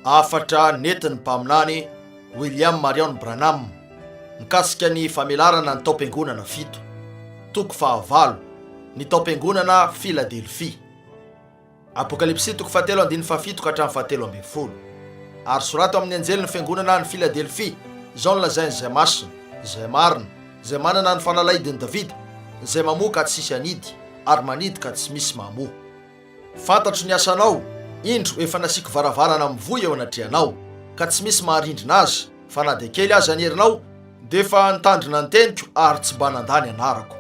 Hafatra nentin'ny mpaminany William Marion Branham mikasika ny famelarana ny taom-piangonana fito, toko fahavalo, ny taom-piangonana Filadelfia. Apokalypsy toko fahatelo andininy fahafito ka hatramin'ny fahatelo ambinifolo. Ary sorato amin'ny anjelin'ny fiangonana any Filadelfia, Izao no lazain'Izay Masina, Izay Marina, Izay manana ny fanalahidin'i Davida, Izay mamoha ka tsy hisy hanidy, ary manidy ka tsy misy mamoha. Fantatro ny asanao, indro, efa nasiako varavarana mivoy eo anatrehanao, ka tsy misy maharindrina azy, fa na dia kely aza ny herinao, dia efa nitandrina ny teniko ary tsy mba nandà ny anarako.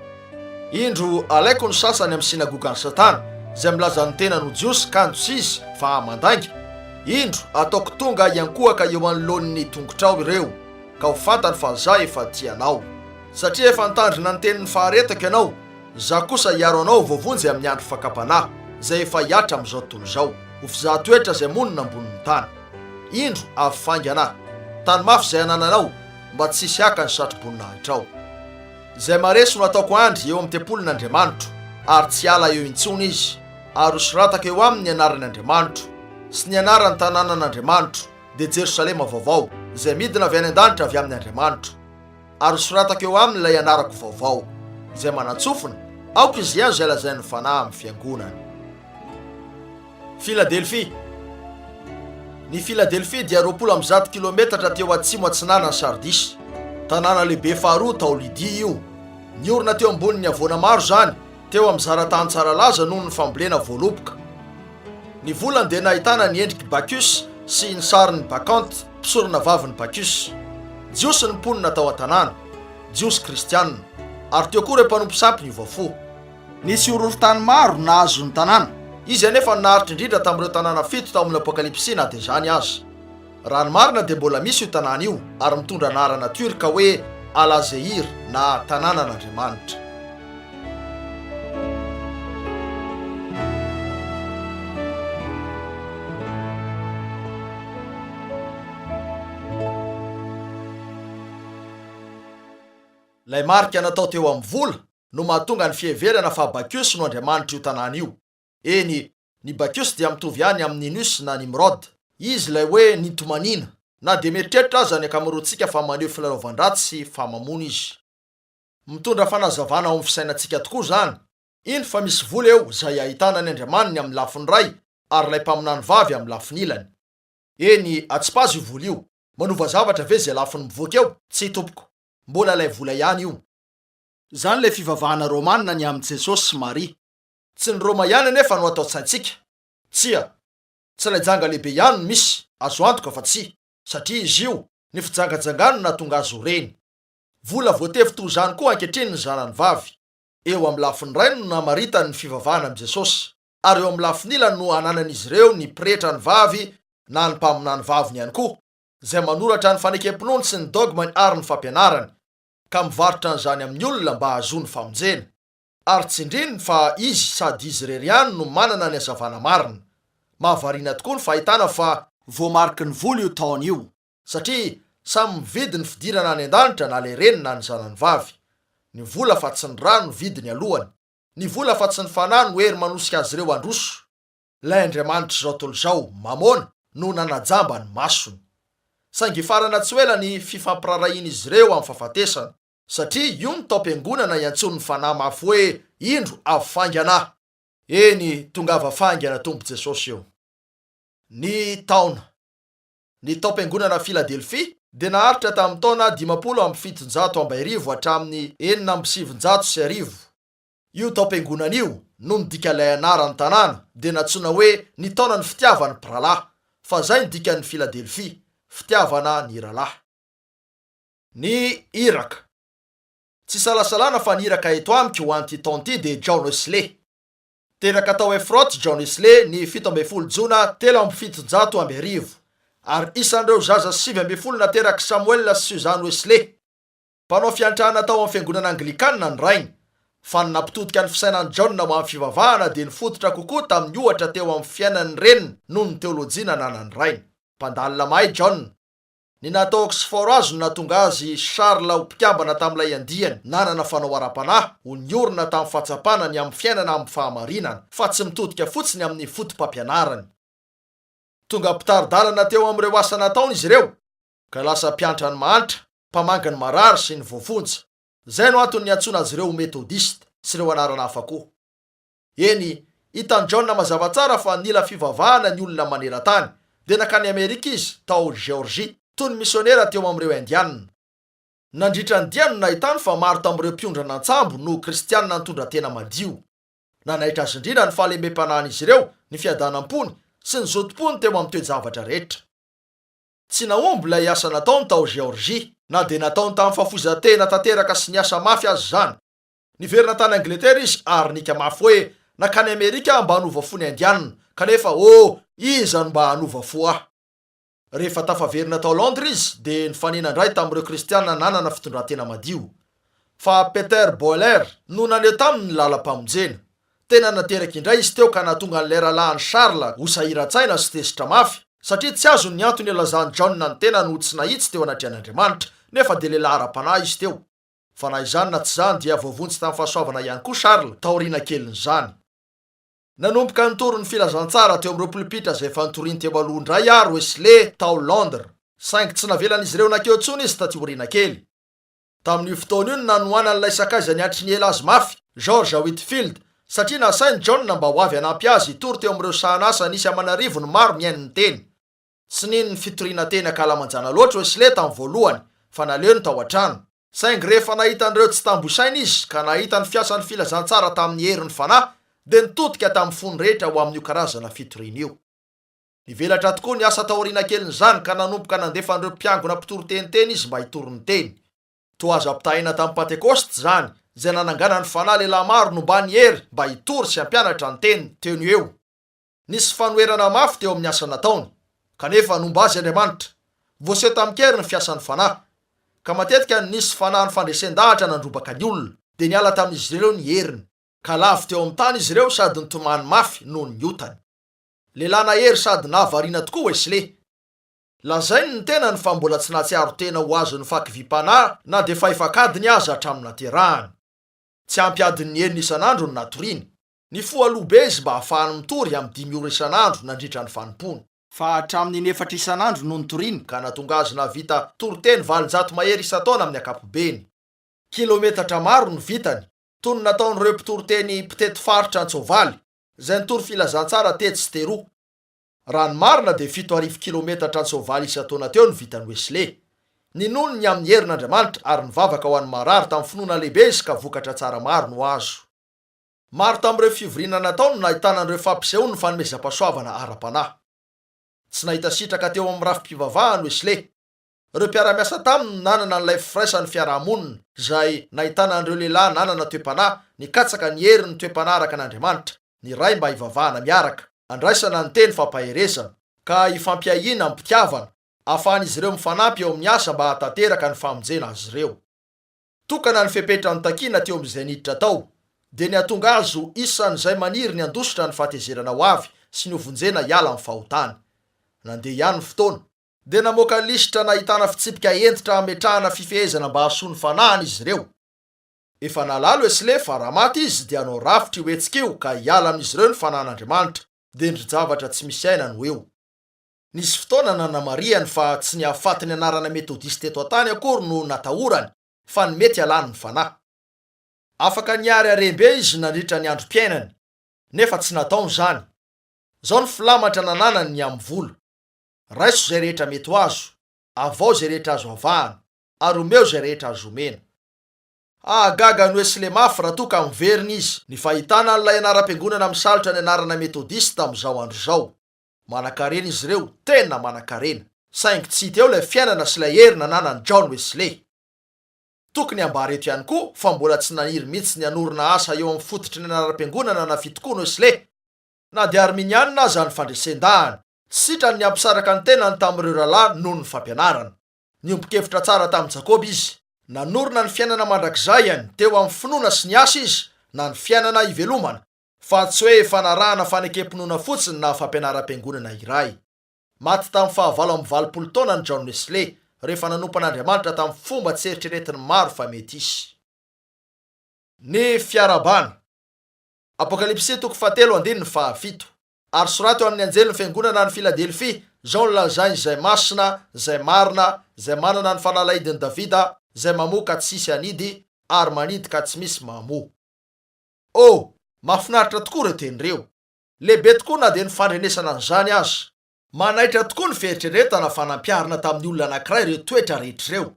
Indro, alaiko ny sasany amin'ny synagogan'i Satana, izay milaza ny tenany ho Jiosy kanjo tsy izy, fa mandainga. Indro, ataoko tonga hiankohoka eo anoloan'ny tongotrao ireo, ka ho fantany fa Izaho efa tia anao. Satria efa nitandrina ny tenin'ny faharetako ianao, Izaho kosa hiaro anao ho voavonjy amin'ny andro fakam-panahy, izay efa hihatra amin'izao tontolo izao, ho fizahan-toetra izay monina ambonin'ny tany. Indro, avy faingana Aho. Tano mafy izay anananao, mba tsy hisy haka ny satroboninahitral. Izay maresy no hataoko andry eo amin'ny tempolin'Andriamanitro, ary tsy hiala eo intsony izy, ary hosoratako eo aminy ny anaran'ny Andriamanitro, sy ny anaran'ny tanànan'Andriamanitro, dia Jerosalema vaovao, izay midina avy any an-danitra avy amin'ny Andriamanitro. Ary hosoratako eo aminy ilay anarako vaovao. Izay manan-tsofina, aoka izy hihaino izay lazain'ny Fanahy amin'ny fiangonana. Filadelfia. Ny Filadelfia dia 120 kilometatra teo atsimo atsinanan'i Sardisy. Tanàna lehibe faharoa tao Lydia io. Niorina teo ambonin'ny havoana maro izany, teo amin'ny zaratany tsara laza noho ny fambolena voaloboka. Ny volany dia nahitana ny endrik'i Bacchus sy ny sarin'i Bacchante, mpisorona vavin'i Bacchus. Jiosy ny mponina tao an-tanàna, Jiosy kristianina, ary teo koa ireo mpanompo sampy niova fo. Nisy horohorontany maro nahazo ny tanàna. Izy anefa no naharitra indrindra tamin'ireo tanàna fito tao amin'ny Apokalypsy na dia izany aza. Raha ny marina dia mbola misy io tanàna io ary mitondra anarana tiorka hoe Alazeir na Tanànan'Andriamanitra. Ilay marika natao teo amin'ny vola no mahatonga ny fiheverana fa Bacchus no andriamanitr'io tanàna io. Eny, ny Bacchus dia mitovy ihany amin'i Ninus na Nimrod. Izy ilay hoe nitomaniana. Na dia mieritreritra aza ny ankamaroantsika fa maneho filalaovan-dratsy sy fahamamoana izy. Mitondra fanazavana ao amin'ny fisainantsika tokoa izany. Indro fa misy vola eo izay ahitana ny andriamaniny amin'ny lafiny iray ary ilay mpaminany vavy amin'ny lafiny ilany. Eny, atsipazo io vola io. Manova zavatra ve izay lafiny mivoaka eo? Tsia tompoko. Mbola ilay vola ihany io. Izany ilay fivavahana romana ny amin'i Jesosy sy Maria. Tsy ny Roma ihany anefa no atao tsaintsika. Tsia. Tsy ilay janga lehibe ihany no misy, azo antoka fa tsia. Satria izy io, ny fijangajangany no nahatonga azy ho reny. Vola voatefy toy izany koa ankehitriny ny zanany vavy. Eo amin'ny lafiny iray no namaritany ny fivavahana amin'i Jesosy, ary eo amin'ny lafiny ilany no ananan'izy ireo ny pretrany vavy na ny mpaminany vaviny ihany koa, izay manoratra ny fanekem-pinoany sy ny dogmany ary ny fampianarany, ka mivarotra an'izany amin'ny olona mba hahazoany famonjena. Ary tsindriny fa izy sady izy irery ihany no manana ny hazavana marina. Mahavariana tokoa ny fahitana fa voamariky ny vola io taona io, satria samy mividy ny fidirana any an-danitra na ilay reny na ny zanany vavy. Ny vola fa tsy ny ra no vidiny alohany. Ny vola fa tsy ny fanahy no hery manosika azy ireo handroso. Ilay andriamanitr'izao tontolo izao, Mamôna, no nanajamba ny masony. Saingy hifarana tsy ho ela ny fifampiraharahian'izy ireo amin'ny fahafatesana. Satria io no taom-piangonana iantsoan'ny Fanahy mafy hoe, Indro, avy faingana Aho. Eny, tongava faingana, Tompo Jesosy ô. Ny taona. Ny taom-piangonana Filadelfia dia naharitra tamin'ny taona 1750 hatramin'ny 1906. Io taom-piangonana io, no midika ilay anaran'ny tanàna, dia nantsoina hoe ny taonan'ny fitiavan'ny mpirahalahy, fa izay no dikan'ny Filadelfia, fitiavana ny rahalahy. Ny iraka. Tsy isalasalana fa ny iraka eto amiko ho an'ity taona ity dia John Wesley. Teraka tao Efrot John Wesley ny 17 jona 1773, ary isan'ireo zaza 19 naterak'i Samuel sy Susan Wesley. Mpanao fiantrana tao amin'ny fiangonana Anglikana ny rainy, fa ny nampitodika ny fisainan'i John ho amin'ny fivavahana dia nifototra kokoa tamin'ny ohatra teo amin'ny fiainan'ny reniny noho ny teolojia nananan'ny rainy. Mpandalina mahay John, Ny naha-tao Oxford azy no nahatonga azy Charles ho mpikambana tamin'ilay andiany nanana fanao ara-panahy ho niorina tamin'ny fahatsapana ny amin'ny fiainana amin'ny fahamarinana, fa tsy mitodika fotsiny amin'ny foto-pampianarany. Tonga mpitari-dalana teo amin'ireo asa nataony izy ireo, ka lasa mpiantra ny mahantra, mpamangy ny marary sy ny voafonja. Izay no antony niantsoana azy ireo ho Metodista, sy ireo anarana hafa koa. Eny, hitan'i John mazava tsara fa nila fivavahana ny olona maneran-tany, dia nankany Amerika izy, tao Géorgie, toy ny misionera teo amin'ireo Indiana. Nandritra ny dia no nahitany fa maro tamin'ireo mpiondrana an-tsambo no Kristianina nitondra tena madio. Nanaitra azy indrindra ny fahalemem-panahin'izy ireo, ny fiadanam-pony, sy ny zotom-pony teo amin'ny toe-javatra rehetra. Tsy nahomby ilay asa nataony tao Géorgie, na dia nataony tamin'ny fahafoizan-tena tanteraka sy niasa mafy aza izany. Niverina tany Angletera izy ary nika mafy hoe, Nankany Amerika aho mba hanova fo ny Indiana, kanefa, oh, iza no mba hanova fo ahy? Rehefa tafaverina tao Londres izy, dia nifanena indray tamin'ireo Kristiana nanana fitondran-tena madio. Fa Peter Boehler no naneho taminy ny lalam-pamonjena. Tena nateraka indray izy teo ka nahatonga an'ilay rahalahiny Charles ho sahiran-tsaina sy tezitra mafy, satria tsy azony ny antony ilazan'i John ny tenany ho tsy nahitsy teo anatrehan'Andriamanitra, nefa dia lehilahy ara-panahy izy teo. Fa na izany na tsy izany dia voavonjy tamin'ny fahasoavana ihany koa Charles taoriana kelin'izany. Nanomboka nitory ny filazantsara teo amin'ireo polipitra izay efa nitoriany teo aloha indray àry Wesley tao Londres, saingy tsy navelan'izy ireo nankeo intsony izy taty aoriana kely. Tamin'io fotoana io no nanohanan'ilay sakaizany hatry ny ela azy mafy, George Whitefield, satria nasain'i John mba ho avy hanampy azy hitory teo amin'ireo sahanasa nisy aman'arivony maro nihaino ny teny. Tsy nino ny fitoriana teny ankalamanjana loatra Wesley tamin'ny voalohany, fa naleony tao an-trano. Saingy rehefa nahita an'ireo tsy tambo isaina izy, ka nahita ny fiasan'ny filazantsara tamin'ny herin'ny Fanahy, dia nitodika tamin'ny fony rehetra ho amin'io karazana fitoriana io. Nivelatra tokoa ny asa taoriana kelin'izany, ka nanomboka nandefa an'ireo mpiangona mpitory teny teny izy mba hitory ny teny. Toa azo ampitahaina tamin'ny Pantekosta izany, izay nananganan'ny Fanahy lehilahy maro nombany hery mba hitory sy hampianatra ny teny teo no eo. Nisy fanoherana mafy teo amin'ny asa nataony, kanefa nomba azy Andriamanitra. Voaseho tamin-kery ny fiasan'ny Fanahy, ka matetika no nisy fanahin'ny fandresen-dahatra nandrobaka ny olona, dia niala tamin'izy ireo ny heriny, ka lavo teo amin'ny tany izy ireo sady nitomany mafy noho ny otany. Lehilahy nahery sady nahavariana tokoa Wesley. Lazainy ny tenany fa mbola tsy nahatsiaro tena ho azon'ny fahakiviam-panahy na dia fahefak'adiny aza hatramin'ny naterahany. Tsy ampy adin'ny enina isan'andro no natoriany. Nifoha aloha be izy mba hahafahany mitory amin'ny dimy ora isan'andro nandritra ny fanompoany. Fa hatramin'ny inefatra isan'andro no nitoriany ka nahatonga azy nahavita toriteny 800 mahery isan-taona amin'ny ankapobeny. Kilometatra maro no vitany, toy ny nataon'ireo mpitoriteny mpitety faritra an-tsoavaly, izay nitory filazantsara tetsy sy teroa. Raha ny marina dia 7000 kilometatra an-tsoavaly isan-taona teo no vitan'i Wesley. Ninoany ny amin'ny herin'Andriamanitra ary nivavaka ho an'ny marary tamin'ny finoana lehibe izy ka vokatra tsara maro no azo. Maro tamin'ireo fivoriana natao no nahitana an'ireo fampisehoan'ny fanomezam-pahasoavana ara-panahy. Tsy nahita sitraka teo amin'ny rafi-pivavahany Wesley. Ireo mpiara-miasa taminy no nanana an'ilay firaisan'ny fiaraha-monina, izay nahitana an'ireo lehilahy nanana toe-panahy nikatsaka ny herin'ny toe-panahy araka an'Andriamanitra, niray mba hivavahana miaraka, handraisana ny teny fampaherezana, ka hifampiahiana amim-pitiavana, ahafahan'izy ireo mifanampy eo amin'ny asa mba hahatanteraka ny famonjena azy ireo. Tokana ny fepetra notakiana teo amin'izay niditra tao, dia ny hahatonga azy ho isan'izay maniry ny handositra ny fahatezerana ho avy sy ny hovonjena hiala amin'ny fahotany. Nandeha ihany ny fotoana, dia namoaka lisitra nahitana fitsipika hentitra hametrahana fifehezana mba hahasoa ny fanahiny izy ireo. Efa nahalala Wesley fa raha maty izy dia hanao rafitra io hetsika io ka hiala amin'izy ireo ny fanahin'Andriamanitra, dia endri-javatra tsy misy aina no eo. Nisy fotoana nanamarihany fa tsy ny hahafaty ny anarana Metodista eto an-tany akory no natahorany, fa ny mety halany ny fanahy. Afaka nihary harem-be izy nandritra ny androm-piainany, nefa tsy nataony izany. Izao ny filamatra nananany ny amin'ny vola, Raiso izay rehetra mety ho azo, avao izay rehetra azo avahana, ary omeo izay rehetra azo omena. Hahagaga an'i Wesley mafy raha toa ka miverina izy, ny fahitana an'ilay anaram-piangonana misalotra ny anarana Metodista amin'izao andro izao. Manankarena izy ireo, tena manankarena. Saingy tsy hita eo ilay fiainana sy ilay hery nananan'i John Wesley. Tokony hambara eto ihany koa fa mbola tsy naniry mihitsy ny hanorina asa eo amin'ny fototry ny anaram-piangonana na fitokoana Wesley. Na dia Arminianina aza ny fandresen-dahany, tsy sitrany ny hampisaraka ny tenany tamin'ireo rahalahy noho ny fampianarana. Niombon-kevitra tsara tamin'i Jakoba izy. Nanorina ny fiainana mandrakizay-any teo amin'ny finoana sy ny asa izy, na ny fiainana ivelomana, fa tsy hoe fanarahana fanekem-pinoana fotsiny na fampianaram-piangonana iray. Maty tamin'ny faha-88 taonany John Wesley, rehefa nanompo an'Andriamanitra tamin'ny fomba tsy eritreretin'ny maro fa mety hisy. Ny fiarahabana. Apokalypsy toko fahatelo andininy fahafito. Ary soraty eo amin'ny anjelin'ny fiangonana any Filadelfia, Izao no lazainy izay masina, izay marina, izay manana ny fanalahidin'i Davida, izay mamoha ka tsy hisy hanidy, ary manidy ka tsy misy mamoha. Oh, mahafinaritra tokoa ireo teny ireo! Lehibe tokoa na dia ny fandrenesana an'izany aza. Manaitra tokoa ny fieritreretana fa nampiharina tamin'ny olona anankiray ireo toetra rehetra ireo.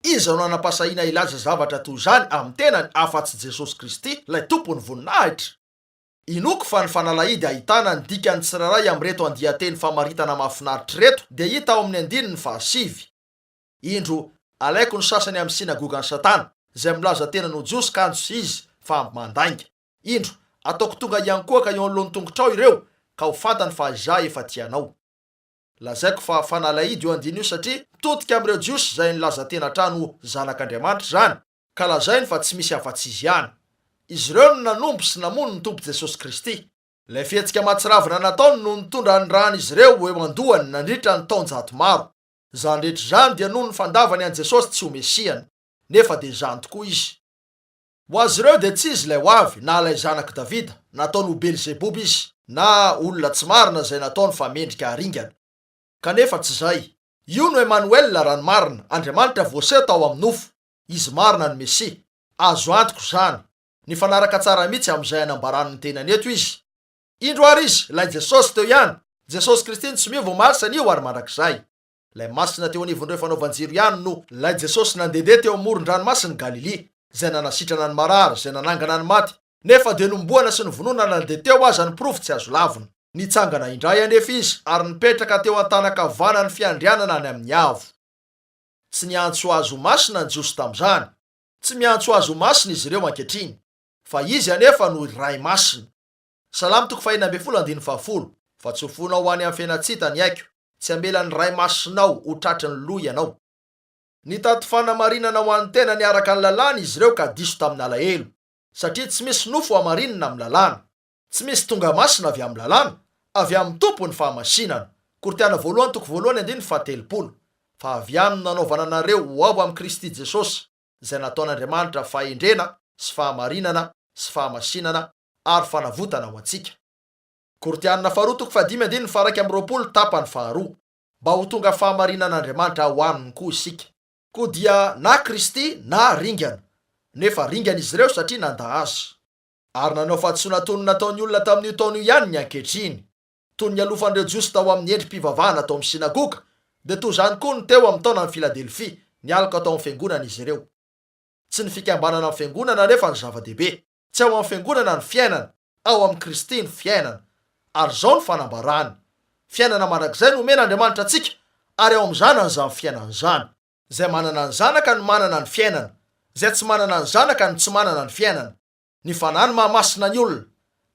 Iza no hanam-pahasahiana hilaza zavatra toy izany amin'ny tenany afa-tsy Jesosy Kristy, ilay Tompon'ny voninahitra? Inoako fa ny fanalahidy ahitana ny dikan'ny tsirairay amin'ireto andian-teny famaritana mahafinaritra ireto dia hita ao amin'ny andininy fahasivy. Indro, alaiko ny sasany amin'ny synagogan'i Satana, izay milaza tenany ho Jiosy kanjo tsy izy, fa mandainga. Indro, ataoko tonga hiankohoka eo anoloan'ny tongotrao ireo, ka ho fantany fa Izaho efa tia anao. Lazaiko fa fanalahidy io andininy io satria mitodika amin'ireo Jiosy izay nilaza tena hatrany ho zanak'Andriamanitra izany, ka lazainy fa tsy misy afa-tsy Izy ihany. Izy ireo no nanombo sy namono ny Tompo Jesosy Kristy. Ilay fihetsika mahatsiravina nataony no nitondra ny ràn'izy ireo ho eo an-dohany nandritra ny taonjato maro. Izany rehetra izany dia noho ny fandavany an'i Jesosy tsy ho Mesiany. Nefa dia izany tokoa Izy. Ho azy ireo dia tsy Izy ilay ho avy, na ilay Zanak'i Davida, nataony ho Belzeboba Izy, na olona tsy marina izay nataony fa mendrika haringana. Kanefa tsy izay. Io no Emanoela raha ny marina, Andriamanitra voaseho tao amin'ny nofo. Izy marina no Mesia. Azo antoka izany. Nifanaraka tsara mihitsy amin'izay anambarany ny tenany eto Izy. Indro ary Izy, ilay Jesosy teo ihany, Jesosy Kristy no tsy miova omaly sy anio ary mandrakizay. Ilay Masina teo anivon'ireo fanaovan-jiro ihany no ilay Jesosy nandehandeha teo amoron-dranomasin'i Galilia, izay nanasitrana ny marary, izay nanangana ny maty, nefa dia nomboana sy novonoina na dia teo aza ny porofo tsy azo lavina. Nitsangana indray anefa Izy ary nipetraka teo an-tanan-kavanan'ny fiandrianana any amin'ny avo. Tsy niantso Azy ho masina ny Jiosy tamin'izany. Tsy miantso Azy ho masina izy ireo ankehitriny. Fa Izy anefa no Iray Masina. Salamo toko fahenina ambin'ny folo andininy fahafolo, Fa tsy ho foinao ho any amin'ny fiainan-tsy hita ny aiko, tsy hamela ny Ray Masinao ho tratry ny loha ianao. Nitady fanamarinana ho an'ny tenany araka ny lalàna izy ireo ka diso tamin'ny alahelo, satria tsy misy nofo hamarinina amin'ny lalàna. Tsy misy tonga masina avy amin'ny lalàna, avy amin'ny Tompo ny fahamasinana. Korintiana voalohany toko voalohany andininy fahatelopolo. Fa avy aminy no nanaovana anareo ho ao amin'i Kristy Jesosy, izay nataon'Andriamanitra fahendrena sy fahamarinana sy fahamasinana ary fanavotana ho antsika. Korintiana faharoa toko fahadimy andininy faha-21 tapany faharoa. Mba ho tonga fahamarinan'Andriamanitra ao aminy koa isika. Koa dia na Kristy na ringana. Nefa ringana izy ireo satria nandà Azy. Ary nanao fahadisoana toy ny nataon'ny olona tamin'io taona io ihany ny ankehitriny. Toy ny nialofan'ireo Jiosy tao amin'ny endri-pivavahana tao amin'ny synagoga, dia toy izany koa ny teo amin'ny taonan'i Filadelfia, nialoka tao amin'ny fiangonana izy ireo. Tsy ny fikambanana amin'ny fiangonana anefa no zava-dehibe. Tsy ao amin'ny fiangonana ny fiainana, ao amin'i Kristy ny fiainana. Ary izao no fanambarany, Fiainana mandrakizay no omen'Andriamanitra antsika, ary ao amin'ny Zanany izany fiainana izany. Izay manana ny Zanaka no manana ny fiainana, izay tsy manana ny Zanaka no tsy manana ny fiainana. Ny Fanahy no mahamasina ny olona.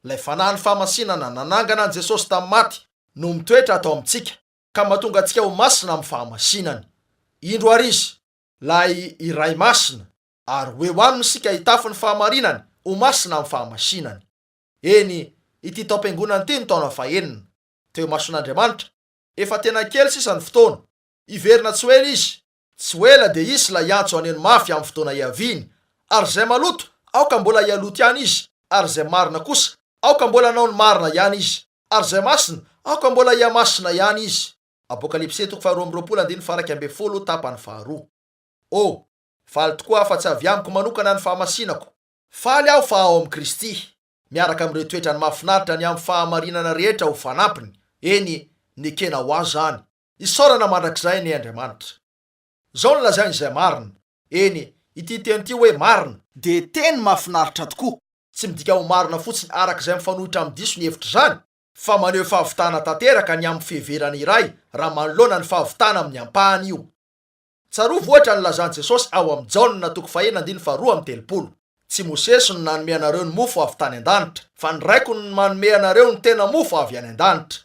Ilay Fanahin'ny fahamasinana nanangana an'i Jesosy tamin'ny maty no mitoetra ato amintsika, ka mahatonga antsika ho masina amin'ny fahamasinany. Indro àry Izy, ilay Iray Masina, ary ho eo aminy isika hitafy ny fahamarinany, ho masina amin'ny fahamasinany. Eny, ity taom-piangonana ity no taona fahenina. Teo imason'Andriamanitra, efa tena kely sisa ny fotoana. Hiverina tsy ho ela Izy. Tsy ho ela dia hisy ilay antso haneno mafy amin'ny fotoana hiaviany, ary izay maloto, aoka mbola hihaloto ihany izy, ary izay marina kosa, aoka mbola hanao ny marina ihany izy, ary izay masina, aoka mbola hihamasina ihany izy. Apokalypsy toko faharoa amby roapolo andininy faha-11 tapany faharoa. Oh, faly tokoa aho fa tsy avy amiko manokana ny fahamasinako. Faly aho fa ao amin'i Kristy, miaraka amin'ireo toetrany mahafinaritra ny amin'ny fahamarinana rehetra ho fanampiny, eny, nekena ho ahy izany. Isaorana mandrakizay anie Andriamanitra. Izao no lazainy izay marina. Eny, ity teny ity hoe marina. Dia teny mahafinaritra tokoa. Tsy midika ho marina fotsiny araka izay mifanohitra amin'ny diso ny hevitr'izany, fa maneho fahavitana tanteraka ny amin'ny fiheverana iray raha manoloana ny fahavitana amin'ny ampahany io. Tsarovy ohatra ny nilazan'i Jesosy ao amin'ny Jaona toko fahenina andininy faharoa amby telopolo, Tsy Mosesy no nanome anareo ny mofo avy tany an-danitra, fa ny Raiko no manome anareo ny tena mofo avy any an-danitra.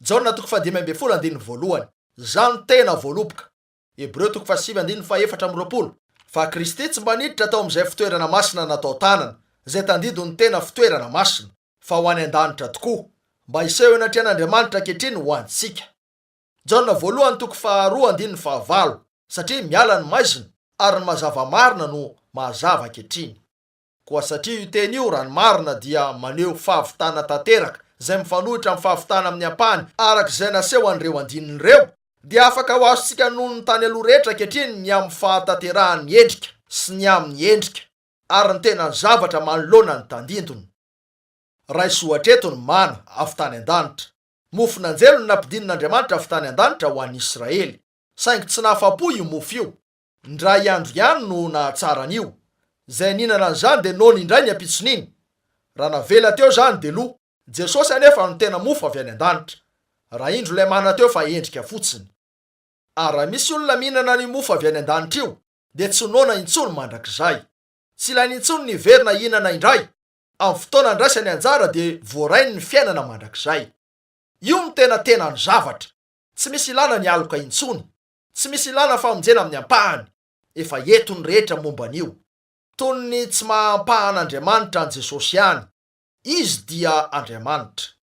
Jaona toko fahadimy ambin'ny folo andininy voalohany, Izaho no tena voaloboka. Hebreo toko fahasivy andininy fahaefatra amby roapolo, Fa Kristy tsy mba niditra tao amin'izay fitoerana masina natao tanana, izay tandindon'ny tena fitoerana masina, fa ho any an-danitra tokoa, mba hiseho eo anatrehan'Andriamanitra ankehitriny ho antsika. Jaona voalohany toko faharoa andininy fahavalo, Satria miala ny maizina, ary ny mazava marina no mahazava ankehitriny. Koa satria io teny io, raha ny marina, dia maneho fahavitana tanteraka izay mifanohitra amin'ny fahavitana amin'ny ampahany araka izay naseho an'ireo andininy ireo, dia afaka ho azontsika noho ny tany aloha rehetra ankehitriny ny amin'ny fahatanterahan'ny endrika sy ny amin'ny endrika ary ny tenan'ny zavatra manoloana ny tandindona. Raiso ohatra eto ny mana avy tany an-danitra. Mofon'anjely no nampidinin'Andriamanitra avy tany an-danitra ho an'ny Israely. Saingy tsy nahafa-po io mofo io. Indray andro ihany no nahatsara an'io. Izay nihinana an'izany dia noana indray ny ampitson'iny. Raha navela teo izany dia lo. Jesosy anefa no tena mofo avy any an-danitra. Raha indro ilay mana teo fa endrika fotsiny. Ary raha misy olona mihinana an'io mofo avy any an-danitra io dia tsy noana intsony mandrakizay. Tsy ilainy intsony ny hiverina hihinana indray. Amin'ny fotoana andraisany anjara dia voarainy ny fiainana mandrakizay. Io no tena tenan'ny zavatra. Tsy misy ilana ny aloka intsony. Tsy misy ilana famonjena amin'ny ampahany. Efa eto ny rehetra momba an'io. Toy ny tsy maha ampahan'Andriamanitra an'i Jesosy ihany. Izy dia Andriamanitra.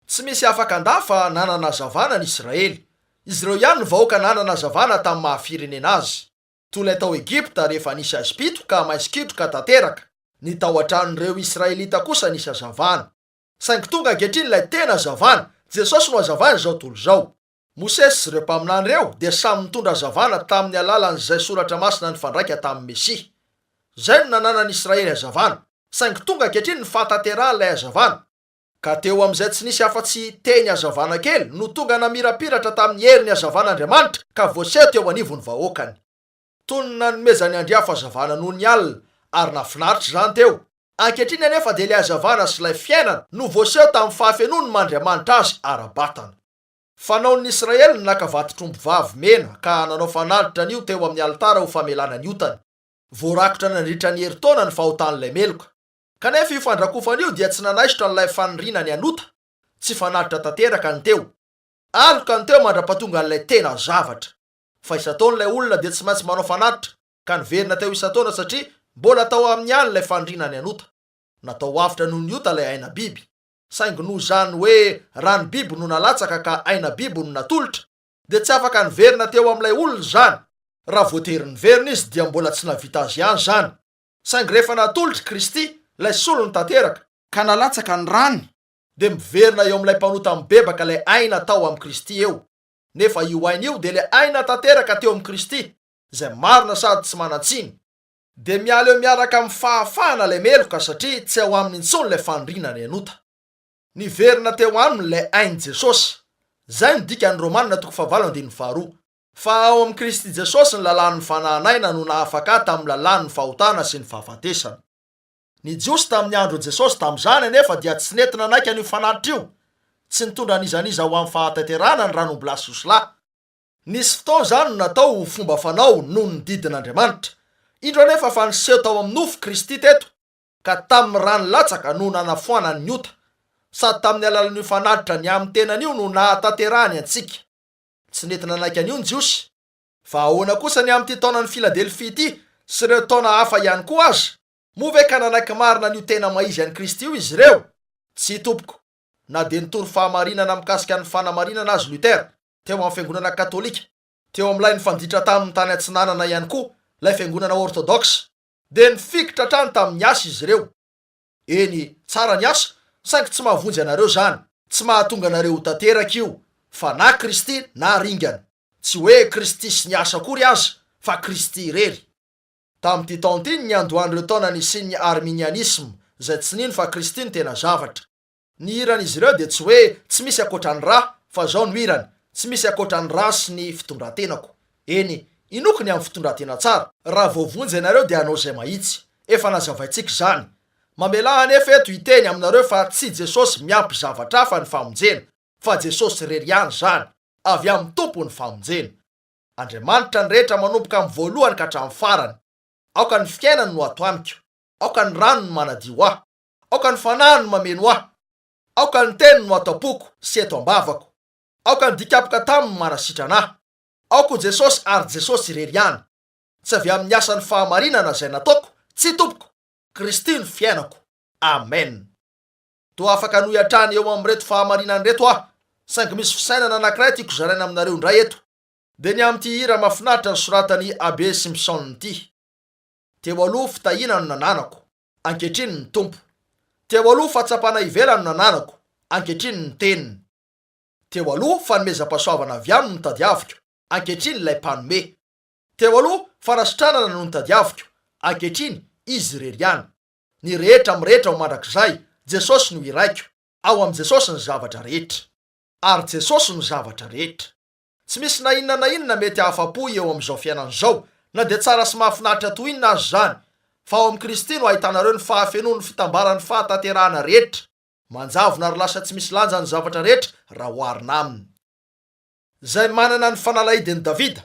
Tsy misy afaka handà fa nanana hazavana ny Israely. Izy ireo ihany no vahoaka nanana hazavana tamin'ny maha firenena azy. Toy ilay tao Egypta rehefa nisy hazom-pito ka maizin-kitroka tanteraka. Ny tao an-tranon'ireo Israelita kosa nisy hazavana. Saingy tonga ankehitriny ilay tena hazavana. Jesosy no hazavan'izao tontolo izao. Mosesy sy ireo mpaminany ireo dia samy nitondra hazavana tamin'ny alalan'izay soratra masina nifandraika tamin'ny Mesia. Izay no nananan'i Israely hazavana. Saingy tonga ankehitriny ny fahatanterahan'ilay hazavana. Ka teo amin'izay tsy nisy afa-tsy teny hazavana kely no tonga namirapiratra tamin'ny herin'ny hazavan'Andriamanitra ka voaseho teo anivon'ny vahoakany. Toy ny nanomezan'ny andriafo hazavana noho ny alina, ary nahafinaritra izany teo. Ankehitriny anefa dia ilay hazavana sy ilay fiainana no voaseho tamin'ny fahafenoany maha Andriamanitra azy ara-batana. Fanaon'ny Israely ny naka vatotr'omby vavy mena ka nanao fanatitra an'io teo amin'ny alitara ho famelana ny otany. Voarakotra nandritra ny herintaona ny fahotan'ilay meloka. Kanefa io fandrakofana io dia tsy nanaisotra an'ilay faniriana ny hanota. Tsy fanatitra tanteraka ny teo. Aloka ny teo mandra-pahatonga an'ilay tena zavatra. Fa isan-taona ilay olona dia tsy maintsy manao fanatitra, ka niverina teo isan-taona satria mbola tao aminy ihany ilay faniriana ny hanota. Natao avotra noho ny ota ilay aina biby. Saingy noho izany hoe rano biby no nalatsaka ka aina biby no natolotra, dia tsy afaka niverina teo amin'ilay olona izany. Raha voatery niverina izy dia mbola tsy nahavita azy ihany izany. Saingy rehefa natolotr'i Kristy, ilay solony tanteraka, ka nalatsaka ny rany, dia miverina eo amin'ilay mpanota mibebaka ilay aina tao amin'i Kristy eo. Nefa io aina io dia ilay aina tanteraka teo amin'i Kristy, izay marina sady tsy manan-tsiny. Dia miala eo miaraka amin'ny fahafahana ilay meloka satria tsy ao aminy intsony ilay faniriana ny hanota. Niverina teo aminy ilay ain'i Jesosy. Izay no dikan'ny Romana toko fahavalo andininy faharoa. Fa ao amin'i Kristy Jesosy ny lalàn'ny fanahin'aina no nahafaka ahy tamin'ny lalàn'ny fahotana sy ny fahafatesana. Ny Jiosy tamin'ny andron'i Jesosy tamin'izany anefa dia tsy nety nanaiky an'io fanatitra io. Tsy nitondra an'iza n'iza ho amin'ny fahatanterahana ny ran'ombilahy sy osilahy. Nisy fotoana izany no natao ho fomba fanao noho ny didin'Andriamanitra. Indro anefa fa niseho tao amin'ny nofo Kristy teto, ka tamin'ny rany latsaka no nanafoanany ny ota, sady tamin'ny alalan'io fanatitra ny amin'ny tenany io no nahatanterahany antsika. Tsy nety nanaiky an'io ny Jiosy. Fa ahoana kosa ny amin'ity taonan'i Filadelfia ity sy ireo taona hafa ihany koa aza? Moa ve ka nanaiky marina an'io tena maha-izy an'i Kristy io izy ireo? Tsia, tompoko. Na dia nitory fahamarinana mikasika ny fanamarinana azy Luther, teo amin'ny fiangonana katolika, teo amin'ilay nifanditra taminy tany atsinanana ihany koa ilay fiangonana ortodoksa, dia nifikitra hatrany tamin'ny asa izy ireo. Eny, tsara ny asa, saingy tsy mahavonjy anareo izany. Tsy mahatonga anareo ho tanteraka io, fa na Kristy na ringana. Tsy hoe Kristy sy ny asa akory aza, fa Kristy irery. Tamin'ity taona ity ny niandohan'ireo taona nisian'ny Arminianisma, izay tsy nino fa Kristy no tena zavatra. Ny hiran'izy ireo dia tsy hoe tsy misy ankoatra ny ra, fa izao no hirany, Tsy misy ankoatra ny ra sy ny fitondran-tenako. Eny, inoako ny amin'ny fitondran-tena tsara. Raha voavonjy ianareo dia hanao izay mahitsy. Efa nazavaintsika izany. Mamelà anefa eto hiteny aminareo fa tsy Jesosy miampy zavatra hafa ny famonjena, fa Jesosy irery ihany izany. Avy amin'ny Tompo ny famonjena. Andriamanitra ny rehetra manomboka amin'ny voalohany ka hatramin'ny farany. Aoka ny fiainany no ato amiko. Aoka ny rano no manadio ahy. Aoka ny Fanahy no mameno ahy. Aoka ny Teniny no ato am-poko sy eto am-bavako. Aoka ny dikapoka taminy no manasitrana ahy. Aoka ho Jesosy ary Jesosy irery ihany. Tsy avy amin'ny asan'ny fahamarinana izay nataoko, tsia tompoko, Kristy no fiainako. Amen. Toa afaka hanohy hatrany eo amin'ireto fahamarinana ireto aho, saingy misy fisainana anankiray tiako zaraina aminareo indray eto. Dia ny amin'ity hira mahafinaritra nosoratan'i Abbé Simpson ity. Teo aloha fitahiana no nananako. Ankehitriny ny Tompo. Teo aloha fahatsapana ivelany no nananako. Ankehitriny ny Teniny. Teo aloha, fanomezam-pahasoavana avy Aminy no tadiaviko, ankehitriny ilay Mpanome. Teo aloha, fanasitranana no notadiaviko, ankehitriny, Izy irery ihany. Ny rehetra amin'ny rehetra ho mandrakizay, Jesosy no iraiko. Ao amin'i Jesosy ny zavatra rehetra. Ary Jesosy no zavatra rehetra. Tsy misy na inona na inona mety hahafa-po eo amin'izao fiainana izao, na dia tsara sy mahafinaritra toy inona aza izany, fa ao amin'i Kristy no ahitanareo ny fahafenoan'ny fitambaran'ny fahatanterahana rehetra. Manjavona ary lasa tsy misy lanja ny zavatra rehetra raha oharina aminy. Izay manana ny fanalahidin'i Davida.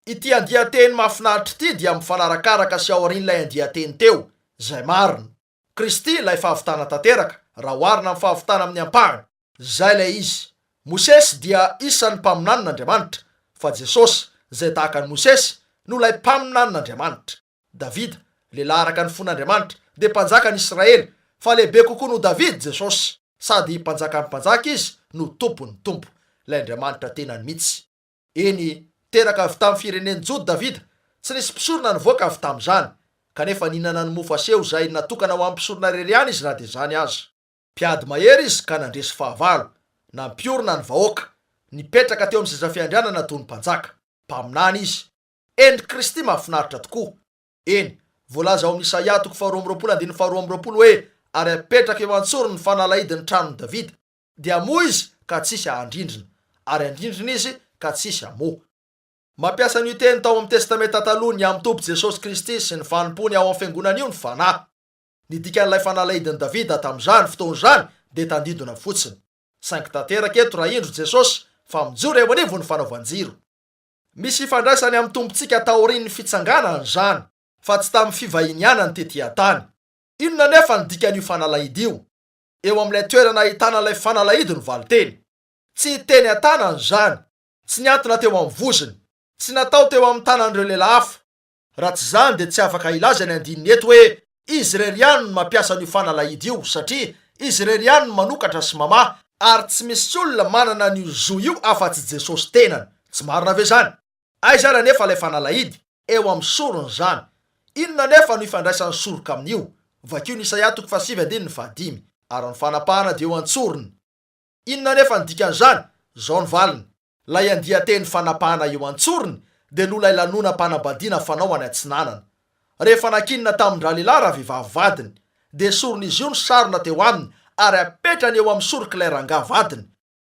Ity andian-teny mahafinaritra ity dia mifanarakaraka sy aorian'ilay andian-teny teo, izay marina. Kristy ilay fahavitana tanteraka, raha oharina amin'ny fahavitana amin'ny ampahany. Izay ilay izy. Mosesy dia isan'ny mpaminanin'Andriamanitra, fa Jesosy, izay tahaka an'i Mosesy, no ilay mpaminanin'Andriamanitra. Davida, lehilahy araka ny fon'Andriamanitra, dia mpanjakan'i Israely, fa lehibe kokoa noho Davida Jesosy, sady Mpanjakan'ny mpanjaka Izy no Tompon'ny tompo, ilay Andriamanitra tenany mihitsy. Eny, teraka avy tamin'ny firenen'i Joda Davida, tsy nisy mpisorona nivoaka avy tamin'izany, kanefa nihinana ny mofo aseho izay natokana ho an'ny mpisorona irery ihany izy na dia izany aza. Mpiady mahery izy ka nandresy fahavalo, nampiorina ny vahoaka, nipetraka teo amin'ny seza fiandrianana toy ny mpanjaka. Mpaminany izy. Endrik'i Kristy mahafinaritra tokoa. Eny, voalaza ao amin'ny Isaia toko faharoa amby roapolo andininy faharoa amby roapolo hoe, Ary hapetraka eo an-tsorony ny fanalahidin'ny tranon'i Davida. Dia hamoha izy ka tsy hisy hahandrindrina, ary handrindrina izy ka tsy hisy hamoha. Mampiasa an'io teny tao amin'ny Testamenta Taloha ny amin'ny Tompo Jesosy Kristy sy ny fanompoany ao amin'ny Fiangonana io ny Fanahy. Ny dikan'ilay fanalahidin'i Davida tamin'izany fotoana izany dia tandindona fotsiny. Saingy tanteraka eto raha indro Jesosy fa mijoro eo anivon'ny fanaovan-jiro. Misy ifandraisany amin'ny Tompontsika taorian'ny fitsanganany izany, fa tsy tamin'ny fivahinianany tetỳ an-tany. Inona anefa ny dikan'io fanalahidy io? Eo amin'ilay toerana ahitana ilay fanalahidy no valinteny. Tsy teny an-tanany izany, tsy nihantona teo amin'ny vozony, tsy natao teo amin'ny tanan'ireo lehilahy hafa. Raha tsy izany dia tsy afaka hilaza ny andininy eto hoe izy irery ihany no mampiasa an'io fanalahidy io satria izy irery ihany no manokatra sy mamaha ary tsy misy olona manana an'io zo io afa-tsy Jesosy tenany. Tsy marina ve izany? Aiza ary anefa ilay fanalahidy? Eo amin'ny sorony izany. Inona anefa no ifandraisan'ny soroka amin'io? Vakio ny Isaia toko fahasivy andininy fahadimy. Ary ny fanapahana dia eo an-tsorony. Inona anefa ny dikan'izany? Izao ny valiny, Ilay andian-teny fanapahana eo an-tsorony dia noho ilay lanonam-panambadiana fanao any Atsinanana. Rehefa nankinina tamin-dralehilahy ravehivavy vadiny, dia esorin'izy io ny sarona teo aminy ary apetrany eo amin'ny sorok'ilay rangahy vadiny.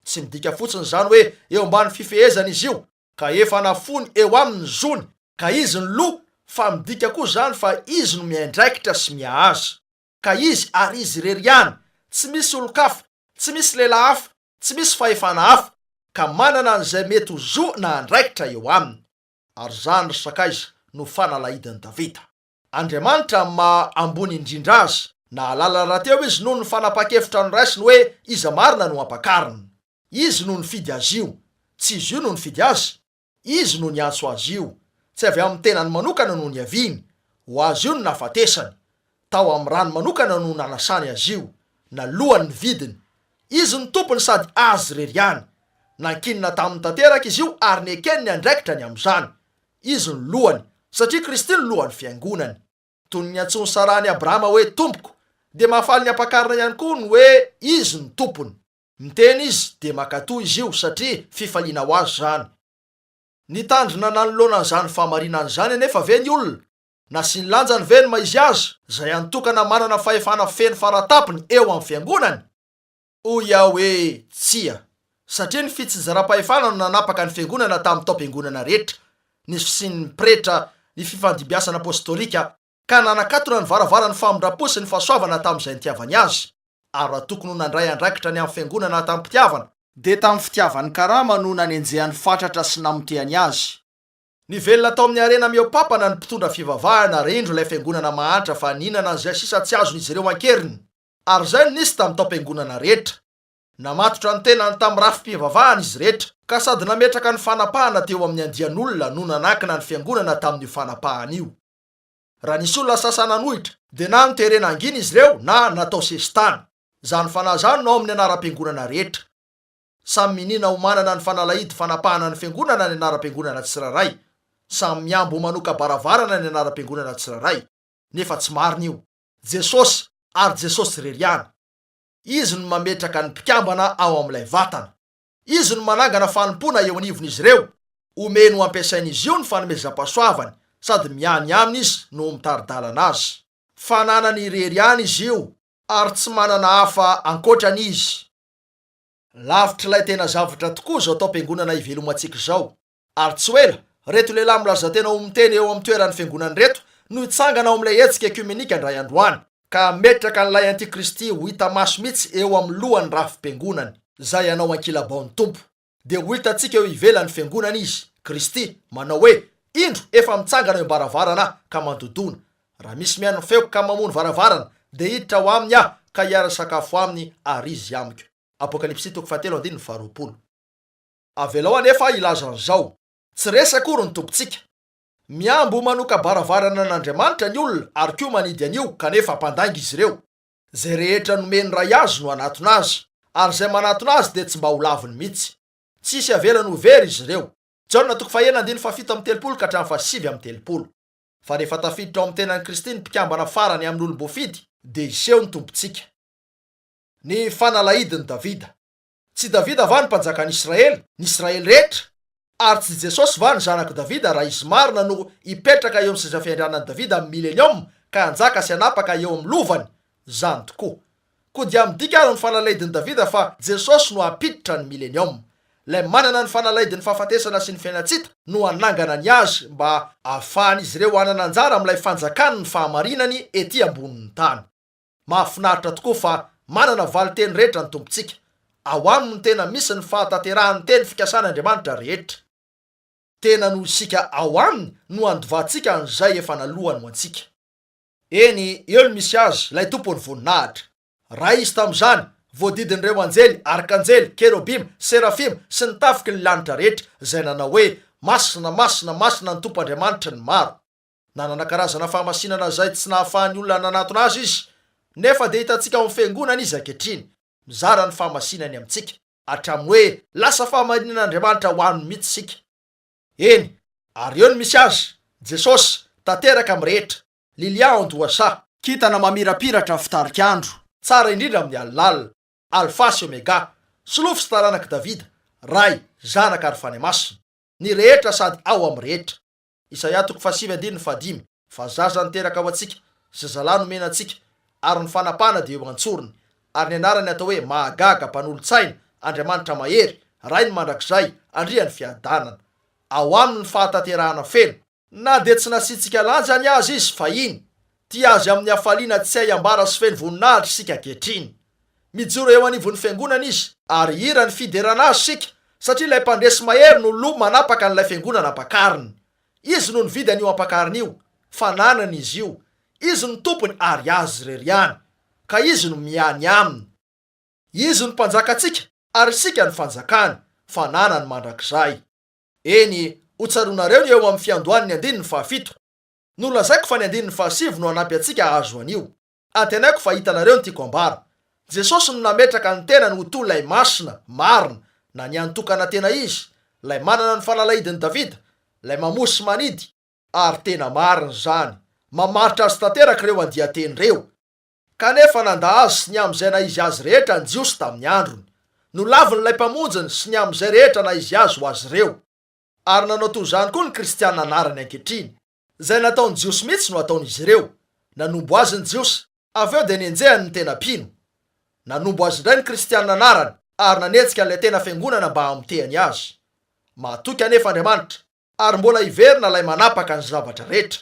Tsy midika fotsiny izany hoe eo ambany fifehezana izy io, ka efa nafoiny eo aminy ny zony, ka izy no loha, fa midika koa izany fa izy no miandraikitra sy miaha azy. Ka izy ary izy irery ihany, tsy misy olon-kafa, tsy misy lehilahy hafa, tsy misy fahefana hafa, ka manana an'izay mety ho zo na andraikitra eo aminy. Ary izany, ry sakaiza, no fanalahidin'i Davida. Andriamanitra amin'ny maha ambony indrindra azy, nahalala rahateo izy noho ny fanapahan-kevitra noraisiny hoe iza marina no hampakarina. Izy no nifidy azy io, tsy izy io no nifidy azy. Izy no niantso azy io. Tsy avy amin'ny tenany manokana no niaviany. Ho azy io no nahafatesany. Tao amin'ny rany manokana no nanasany azy io. Nalohany ny vidiny. Izy no tompony sady azy irery ihany. Nankinina taminy tanteraka izy io ary nekeny ny andraikitra ny amin'izany. Izy no lohany, satria Kristy no lohan'ny fiangonany. Toy ny niantsoan'i Saraha an'i Abrahama hoe tompoko, dia mahafaly ny ampakarina ihany koa ny hoe izy no tompony. Miteny izy dia mankatò izy io satria fifaliana ho azy izany. Nitandrina nanoloana an'izany fahamarinana izany anefa ve ny olona? Nasiany lanjany ve ny maha-izy azy, izay hany tokana manana fahefana feno faratapony eo amin'ny fiangonany? Hoy aho hoe tsia, satria ny fitsinjaram-pahefana no nanapaka ny fiangonana tamin'ny taom-piangonana rehetra, ny fisian'ny pretra, ny fifandimbiasana apostolika, ka nanakatona ny varavaran'ny famindram-po sy ny fahasoavana tamin'izay nitiavany azy. Ary raha tokony ho nandray andraikitra ny amin'ny fiangonana tamim-pitiavana, dia tamin'ny fitiavan'ny karama no nanenjehany fatratra sy namotehany azy. Nivelona tao amin'ny harena mihoa-papana ny mpitondra fivavahana ary indro ilay fiangonana mahantra fa nihinana an'izay sisa tsy azon'izy ireo an-keriny. Ary izay no nisy tamin'ny taom-piangonana rehetra. Namatotra ny tenany tamin'ny rafi-pivavahana izy rehetra, ka sady nametraka ny fanapahana teo amin'ny andian'olona no nanankina ny fiangonana tamin'io fanapahana io. Raha nisy olona sasany nanohitra, dia na noterena hangina izy ireo na natao sesitany. Izany fanahy izany no ao amin'ny anaram-piangonana rehetra. Samy miniana ho manana ny fanalahidy fanapahana ny fiangonana ny anaram-piangonana tsirairay. Samy mihambo ho manoka-baravarana ny anaram-piangonana tsirairay. Nefa tsy marina io. Jesosy, ary Jesosy irery ihany. Izy no mametraka ny mpikambana ao amin'ilay vatana. Izy no manangana fanompoana eo anivon'izy ireo. Omeny ho ampiasain'izy io ny fanomezam-pahasoavany, sady miany aminy izy no mitari-dalana azy. Fananany irery ihany izy io, ary tsy manana hafa ankoatrany izy. Lavitr'ilay tena zavatra tokoa izao taom-piangonana ivelomantsika izao. Ary tsy ho ela, ireto lehilahy milaza tena ho miteny eo amin'ny toeran'ny fiangonana ireto no hitsangana ao amin'ilay hetsika ekiomenika indray andro any, ka hametraka an'ilay antikristy ho hita maso mihitsy eo amin'ny lohan'ny rafi-piangonany, izay hanao ankilabao ny Tompo. Dia ho hitantsika eo ivelan'ny fiangonana izy, Kristy, manao hoe, Indro, efa mitsangana eo am-baravarana aho ka mandodona. Raha misy mihaino ny feoko ka mamoha ny varavarana, dia hiditra ao aminy aho ka hiara-sakafo aminy ary izy amiko. Apokalypsy toko fahatelo andininy faharoapolo. Avelao anefa aho hilaza an'izao, Tsy resy akory ny Tompontsika. Mihambo ho manoka-baravarana an'Andriamanitra ny olona ary koa manidy an'io, kanefa mpandainga izy ireo. Izay rehetra nomen'ny Ray azy no hanatona azy, ary izay manatona azy dia tsy mba ho laviny mihitsy. Tsy hisy avelany ho very izy ireo. Jaona toko fahenina andininy fahafito amby telopolo ka hatramin'ny fahasivy amby telopolo. Fa rehefa tafiditra ao amin'ny tenan'i Kristy ny mpikambana farany amin'ny olom-boafidy, dia hiseho ny Tompontsika. Ny fanalahidin'i Davida. Tsy Davida va no mpanjakan'i Israely, ny Israely rehetra? Ary tsy Jesosy va no zanak'i Davida raha izy marina no hipetraka eo amin'ny seza fiandrianan'i Davida amin'ny Milenioma ka hanjaka sy hanapaka eo amin'ny lovany? Izany tokoa. Koa dia midika ary ny fanalahidin'i Davida fa Jesosy no hampiditra ny Milenioma. Ilay manana ny fanalahidin'ny fahafatesana sy ny fiainan-tsita no hanangana ny azy mba hahafahan'izy ireo hanana anjara amin'ilay fanjakan'ny fahamarinany ety ambonin'ny tany. Mahafinaritra tokoa fa manana valinteny rehetra ny Tompontsika. Ao aminy no tena misy ny fahatanterahan'ny teny fikasan' Andriamanitra rehetra. Tena noho isika ao aminy no andovantsika an'izay efa nalohany ho antsika. Eny, eo no misy Azy, ilay Tompon'ny voninahitra. Ray Izy tamin'izany, voadidin'ireo anjely, arkanjely, kerobima, serafima, sy ny tafiky ny lanitra rehetra, izay nanao hoe, Masina, masina, masina ny Tompo Andriamanitry ny maro. Nanana karazana fahamasinana izay tsy nahafahan'ny olona nanatona azy izy, nefa dia hitantsika ao amin'ny fiangonana izy ankehitriny, mizara ny fahamasinany amintsika, hatramin'ny hoe lasa fahamarinan'Andriamanitra ho an'ny mihitsy isika. Eny, ary eo no misy azy, Jesosy, tanteraka amin'ny rehetra, Lilia an-dohasaha. Kintana mamirapiratra fitarik'andro. Tsara indrindra amin'ny alinalina. Alfa sy Omega. Solofo sy taranak'i Davida, Ray, Zanaka ary Fanahy Masina. Ny rehetra sady ao amin'ny rehetra. Isaia toko fahasivy andininy fahadimy, Fa zaza niteraka ho antsika, zazalahy nomena antsika, ary ny fanapahana dia eo an-tsorony, ary ny anarany atao hoe Mahagaga, Mpanolo-tsaina, Andriamanitra Mahery, Rain'ny mandrakizay, Andrian'ny fiadanana. Ao aminy ny fahatanterahana feno. Na dia tsy nasiantsika lanjany aza izy fahiny, tia azy amin'ny hafaliana tsy hay ambara sy feno voninahitra isika ankehitriny. Mijoro eo anivon'ny fiangonana izy, ary hihira ny fiderana azy isika, satria ilay Mpandresy mahery no loha manapaka an'ilay fiangonana ampakariny. Izy no nividy an'io ampakariny io, fananany izy io. Izy no tompony ary azy irery ihany. Ka izy no miahy ny aminy. Izy no mpanjakantsika ary isika no fanjakany, fananany mandrakizay. Eny, hotsaroanareo ny eo amin'ny fiandohan'ny andininy fahafito. Nolazaiko fa ny andininy fahasivy no hanampy antsika hahazo an'io. Antenaiko fa hitanareo ny tiako ambara. Jesosy no nametraka ny tenany ho toy ilay Masina, marina, na ny hany tokana tena izy, ilay manana ny fanalahidin'i Davida, ilay mamoa sy manidy, ary tena marina izany. Mamaritra azy tanteraka ireo andian-teny ireo. Kanefa nandà azy sy ny amin'izay naha-izy azy rehetra ny Jiosy tamin'ny androny. Nolaviny ilay Mpamonjiny sy ny amin'izay rehetra naha-izy azy ho azy ireo. Ary nanao toy izany koa ny Kristiana anarany ankehitriny. Izay nataon'ny Jiosy mihitsy no ataon'izy ireo. Nanombo azy ny Jiosy, avy eo dia nenjehany ny tena mpino. Nanombo azy indray ny Kristianina anarany, ary nanetsika an'ilay tena fiangonana mba hamotehany azy. Mahatoky anefa Andriamanitra, ary mbola hiverina ilay manapaka ny zavatra rehetra.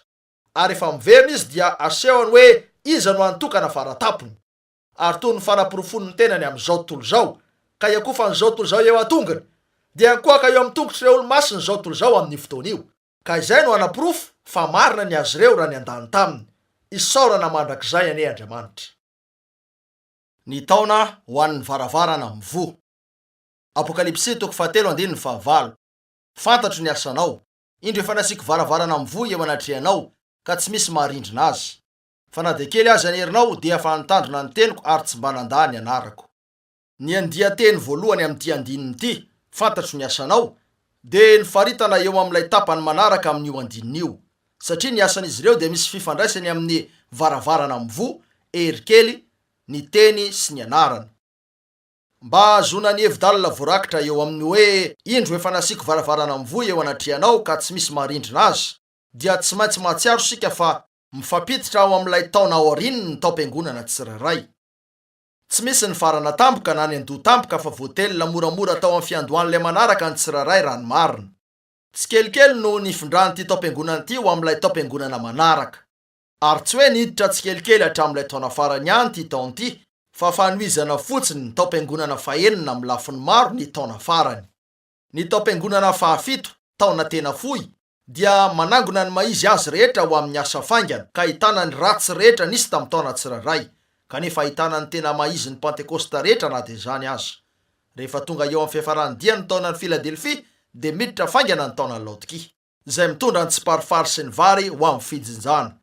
Ary rehefa miverina izy dia asehony hoe iza no hany tokana fara tampony. Ary toy ny fanaporofoany ny tenany amin'izao tontolo izao, ka hiakofan'izao tontolo izao eo an-tongony, dia hiankohoka eo amin'ny tongotr'ireo olo-masina izao tontolo izao amin'io fotoana io. Ka izay no hanaporofo fa marina ny azy ireo raha niandany taminy. Isaorana mandrakizay anie Andriamanitra. Ny taona ho an'ny varavarana mivoha. Apokalypsy toko fahatelo andininy fahavalo. Fantatro ny asanao. Indro efa nasiako varavarana mivoha eo anatrehanao, ka tsy misy maharindrina azy. Fa na dia kely aza ny herinao, dia efa nitandrina ny teniko ary tsy mba nandà ny anarako. Ny andian-teny voalohany amin'ity andininy ity, Fantatro ny asanao, dia ny faritana eo amin'ilay tapany manaraka amin'io andininy io, satria ny asan'izy ireo dia misy fifandraisany amin'ny varavarana mivoha, hery kely, ny teny sy ny anarana. Mba hahazoana ny hevi-dalina voarakitra eo amin'ny hoe indro efa nasiako varavarana mivoha eo anatrehanao ka tsy misy maharindrina azy, dia tsy maintsy mahatsiaro isika fa mifampiditra ao amin'ilay taona aoriany ny taom-piangonana tsirairay. Tsy misy ny farana tampoka na ny andoha tampoka fa voatelina moramora tao amin'ny fiandohan'ilay manaraka ny tsirairay raha ny marina. Tsikelikely no nifindran'ity taom-piangonana ity ho amin'ilay taom-piangonana manaraka. Ary tsy hoe niditra tsikelikely hatramin'ilay taona farany ihany ity taona ity fa fanohizana fotsiny ny taom-piangonana fahenina amin'ny lafiny maro ny taona farany. Ny taom-piangonana fahafito, taona tena fohy, dia manangona ny maha-izy azy rehetra ho amin'ny asa faingana ka ahitana ny ratsy rehetra nisy tamin'ny taona tsirairay, kanefa ahitana ny tena maha-izy ny Pantekosta rehetra na dia izany aza. Rehefa tonga eo amin'ny fiafaran'ny dia ny taonan'i Filadelfia dia miditra faingana ny taonan'i Laodikia, izay mitondra ny tsiparifary sy ny vary ho amin'ny fijinjana.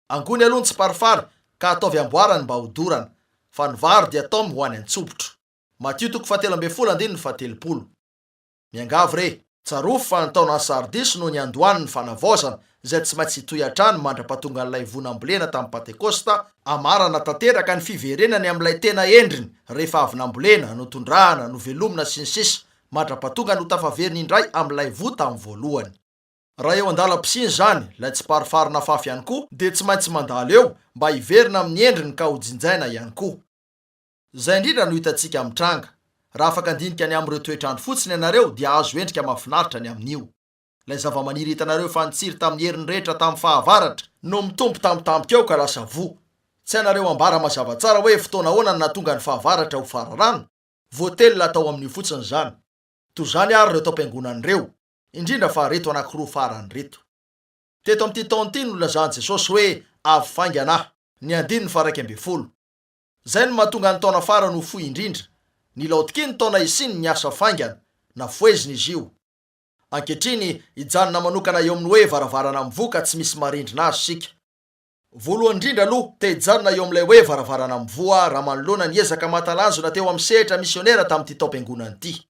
Angony aloha ny tsiparifary ka ataovy amboarany mba hodorana, fa ny vary dia taomy ho any an-tsopitro. Matio toko fahatelo ambin'ny folo andininy faha-30. Miangavy re, tsarovy fa ny taonan'i Sardisy no niandohan'ny fanavaozana, izay tsy maintsy hitohy hatrany mandra-pahatongan'ilay voa nambolena tamin'ny Pantekosta, hamarana tanteraka ny fiverenany amin'ilay tena endriny rehefa avy nambolena, notondrahana, novelomina, sy ny sisa, mandra-pahatongany ho tafaverina indray amin'ilay voa tamin'ny voalohany. Raha eo an-dalam-pisiana izany, ilay tsiparifary nafafy ihany koa dia tsy maintsy mandalo eo mba hiverina amin'ny endriny ka hojinjaina ihany koa. Izay indrindra no hitantsika mitranga. Raha afaka handinika ny amin'ireo toetr'andro fotsiny ianareo dia hahazo endrika mahafinaritra ny amin'io. Ilay zavamaniry hitanareo fa nitsiry tamin'ny heriny rehetra tamin'ny fahavaratra, no mitombo tampotampoka eo ka lasa voa. Tsy hainareo ambara mazava tsara hoe fotoana ahoana no nahatonga ny fahavaratra ho fararano, voatelina tao amin'io fotsiny izany. Toy izany àry ireo taom-piangonana ireo, indrindra fa ireto anankiroa farany ireto. Teto amin'ity taona ity no nilazan'i Jesosy hoe avy faingana aho, ny andininy faha-11. Izay no mahatonga ny taona farany ho fohy indrindra. Ny Laodikia ny taona hisiany ny asa faingana, na fohezina izy io. Ankehitriny, hijanona manokana eo amin'ny hoe varavarana mivoha ka tsy misy marindrina azy isika. Voalohany indrindra aloha, te hijanona eo amin'ilay hoe varavarana mivoha aho raha manoloana ny ezaka mahatalanjona teo amin'ny sehatra misionera tamin'ity taom-piangonana ity.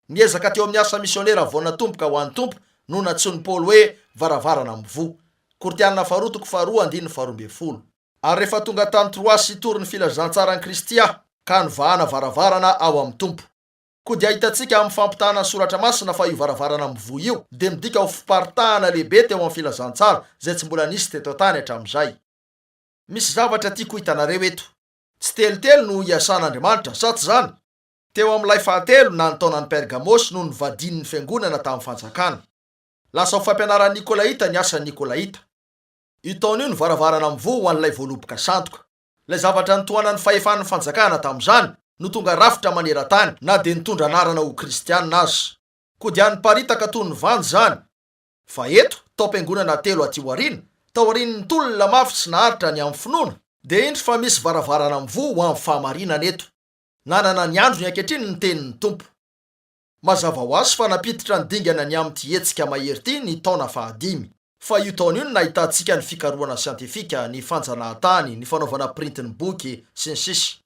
Ny ezaka teo amin'ny asa misionera vao natomboka ho an'ny Tompo no nantsoin'i Paoly hoe varavarana mivoha. Korintiana faharoa toko faharoa andininy faharoa ambin'ny folo. Ary rehefa tonga tany Troasy hitory ny filazantsaran'i Kristy aho, ka novahana varavarana ao amin'ny Tompo. Koa dia hitantsika amin'ny fampitahana ny Soratra Masina fa io varavarana mivoha io dia midika ho fiparitahana lehibe teo amin'ny filazantsara izay tsy mbola nisy teto an-tany hatramin'izay. Misy zavatra tiako hitanareo eto. Tsy telotelo no iasan'Andriamanitra, sa tsy izany? Teo amin'ilay fahatelo na ny taonan'i Pergamosy no nivadian'ny fiangonana tamin'ny fanjakana. Lasa ho fampianaran'ny Nikolaita ny asan'ny Nikolaita. Io taona io no varavarana mivoha ho an'ilay voaloboka sandoka. Ilay zavatra nitohanan'ny fahefan'ny fanjakana tamin'izany no tonga rafitra maneran-tany na dia nitondra anarana ho kristiana aza. Koa dia niparitaka toy ny vandy izany. Fa eto, taom-piangonana telo aty aoriana, taorian'ny tolona mafy sy naharitra ny amin'ny finoana, dia indro fa misy varavarana mivoha ho amin'ny fahamarinana eto. Nanana ny androny ankehitriny ny tenin'ny Tompo. Mazava ho azy fa nampiditra ny dingana ny amin'ity hetsika mahery ity ny taona fahadimy. Fa io taona io no nahitantsika ny fikarohana siantifika, ny fanjanahantany, ny fanaovana printy ny boky, sy ny sisa.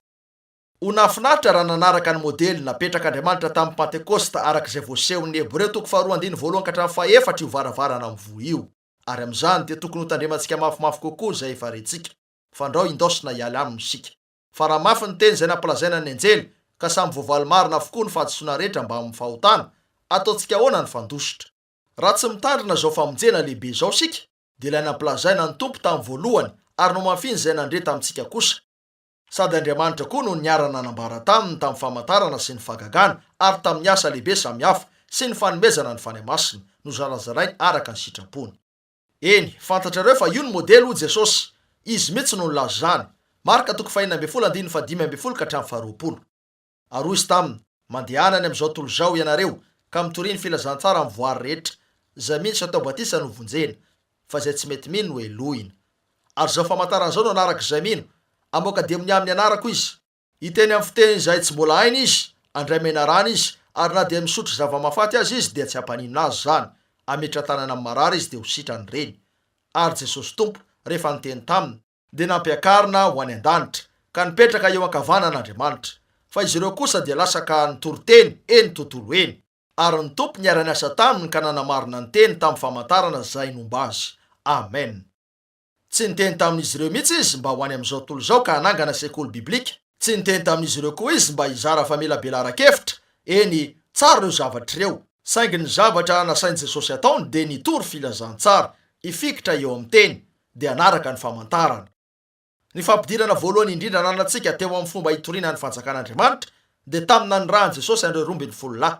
Ho nahafinaritra raha nanaraka ny modely napetrak'Andriamanitra tamin'ny Pantekosta araka izay voasehon'ny Hebreo toko faharoa andininy voalohany ka hatramin'ny fahefatra io varavarana mivoha io. Ary amin'izany dia tokony hotandremantsika mafimafy kokoa izay efa rentsika, fandrao hindaosina hiala aminy isika. Fa raha mafy ny teny izay nampilazaina ny anjely, ka samy voavaly marina avokoa ny fahadisoana rehetra mbamin'ny fahotana, ataontsika ahoana ny fandositra? Raha tsy mitandrina izao famonjena lehibe izao isika, dia ilay nampilazaina ny Tompo tamin'ny voalohany ary nomafiny izay nandre tamintsika kosa. Sady Andriamanitra koa no niara-nanambara taminy tamin'ny famantarana sy ny fahagagana ary tamin'ny asa lehibe samihafa sy ny fanomezana ny Fanahy Masina, nozarazarainy araka ny sitrapony. Eny, fantatrareo fa io no modely hoy Jesosy. Izy mihitsy no nilaza izany. Marka toko fahenina ambin'ny folo andininy fahadimy ambin'ny folo ka hatramin'ny faharoapolo. Ary hoy Izy taminy, Mandehana any amin'izao tontolo izao ianareo, ka mitoria ny filazantsara amin'ny voary rehetra. Izay mino sy atao batisa no vonjena, fa izay tsy mety mino no helohina. Ary izao famantarana izao no hanaraka izay mino, Hamoaka demonia amin'ny anarako izy, Hiteny amin'ny fiteny izay tsy mbola hainy izy, handray menarana izy, ary na dia misotro zava-mahafaty aza izy dia tsy hampaninona azy izany, hametra-tanana amin'ny marary izy dia ho sitrany ireny. Ary Jesosy Tompo, rehefa niteny taminy, dia nampiakarina ho any an-danitra, ka nipetraka eo ankavanan'Andriamanitra. Fa izy ireo kosa dia lasa ka nitory teny eny tontolo eny. Ary ny Tompo niara-niasa taminy ka nanamarina ny teny tamin'ny famantarana izay nomba azy. Amen. Tsy niteny tamin'izy ireo mihitsy izy mba ho any amin'izao tontolo izao ka hanangana sekoly biblika. Tsy niteny tamin'izy ireo koa izy mba hizara famelabelaran-kevitra, eny, tsara ireo zavatra ireo, saingy ny zavatra nasain'i Jesosy ataony dia nitory filazantsara, hifikitra eo amin'ny Teny, dia hanaraka ny famantarana. Ny fampidirana voalohany indrindra ananantsika teo amin'ny fomba hitoriana ny Fanjakan'Andriamanitra dia tamin'ny nanirahan'i Jesosy an'ireo 12 lahy.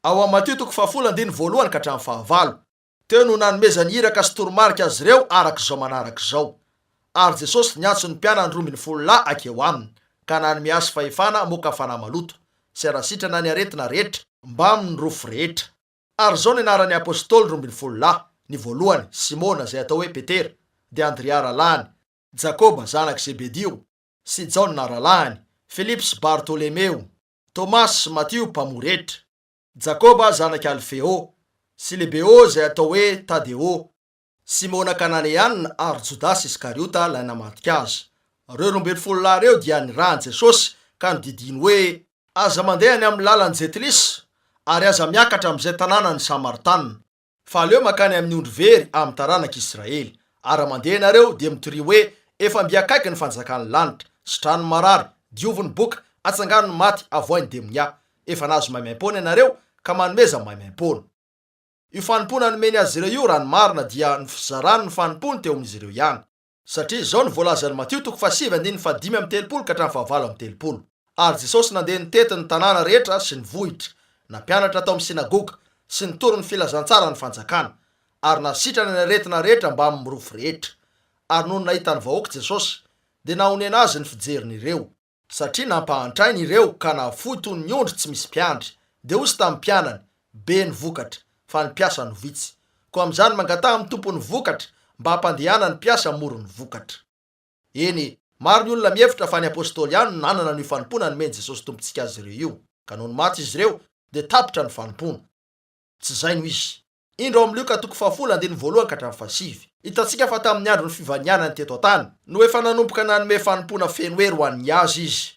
Ao amin'ny Matio toko fahafolo andininy voalohany ka hatramin'ny fahavalo. Teo no nanomezany iraka sy toromarika azy ireo araka izao manaraka izao. Ary Jesosy niantso ny mpianany 12 lahy hakeo aminy, ka nanome azy fahefana hamoaka fanahy maloto, sy hanasitrana ny aretina rehetra, mbamin'ny rofy rehetra. Ary izao ny anaran'ny apostoly 12 lahy, ny voalohany, Simona, izay atao hoe Petera, dia Andrea rahalahiny, Jakoba, zanak'i Zebedio, sy Jaona rahalahiny, Filipo sy Bartolemeo, Tomasy sy Matio mpamory hetra, Jakoba zanak'i Alfeo, sy Lebeo izay atao hoe Tadeo, Simona Kananeana ary Jodasy Iskariota ilay namadika azy. Ireo 12 lahy ireo dia nirahin'i Jesosy ka nodidiany hoe, Aza mandeha any amin'ny lalan'ny Jentilisa, ary aza miakatra amin'izay tanànan'ny Samaritanina. Fa aleo mankany amin'ny ondry very amin'ny taranak'i Israely. Ary raha mandeha ianareo, dia mitoria hoe, 'Efa mby akaiky ny fanjakan'ny lanitra. Sitrano ny marary, diovy ny boka, atsangano ny maty, avoahy ny demonia. Efa nahazo maimaim-poana ianareo, ka manomeza maimaim-poana. Io fanompoana nomeny azy ireo io, raha ny marina, dia ny fizarany ny fanompoany teo amin'izy ireo ihany. Satria izao no voalazan'i Matio toko fahasivy andininy faha-35 ka hatramin'ny faha-38, Ary Jesosy nandeha nitety ny tanàna rehetra sy ny vohitra, nampianatra tao amin'ny synagoga, sy nitory ny filazantsaran'ny fanjakana, ary nahasitrana ny aretina rehetra mbamin'ny mirofy rehetra. Ary nony nahita ny vahoaka Jesosy, dia nahonena azy ny fijeriny ireo, Satria nampahantrainy ireo ka nafoy toy ny ondry tsy misy mpiandry. Dia hozy tamin'ny mpianany, Be ny vokatra, fa ny mpiasa no vitsy. Koa amin'izany mangataha amin'ny Tompon'ny vokatra mba hampandehanany mpiasa hamory ny vokatra. Eny, maro ny olona mihevitra fa ny Apostoly ihany no nanana an'io fanompoana nomen'i Jesosy Tompontsika azy ireo io, ka nony maty izy ireo, dia tapitra ny fanompoana. Tsy izay no izy. Indro ao amin'ny Lioka toko fahafolo andininy voalohany ka hatramin'ny fahasivy. Hitantsika fa tamin'ny andron'ny fivanianany teto an-tany, no efa nanomboka nanome fanompoana feno hery ho an'ny azy izy.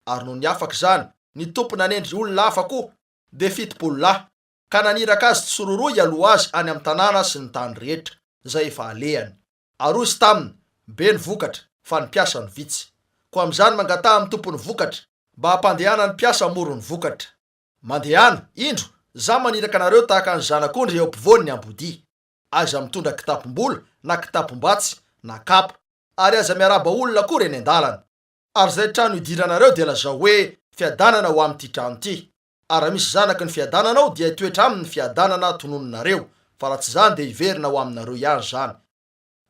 Ary nony afaka izany, ny Tompo nanendry olona hafa koa, dia 70 lahy, ka naniraka azy tsiroaroa hialoha azy any amin'ny tanàna sy ny tany rehetra, izay efa alehany. Ary hoy izy taminy, Be ny vokatra, fa ny mpiasa no vitsy. Koa amin'izany mangataha amin'ny Tompon'ny vokatra, mba hampandehanany mpiasa hamory ny vokatra. Mandehana, indro, Izaho maniraka anareo tahaka ny zanak'ondry eo ampovoan'ny ambodia. Aza mitondra kitapom-bola, na kitapom-batsy, na kapa. Ary aza miarahaba olona akory eny an-dalana. Ary izay trano idiranareo dia lazao hoe, Fiadanana ho amin'ity trano ity. Ary raha misy zanaky ny fiadanana ao dia hitoetra aminy ny fiadanana tononinareo, fa raha tsy izany dia hiverina ho aminareo ihany izany.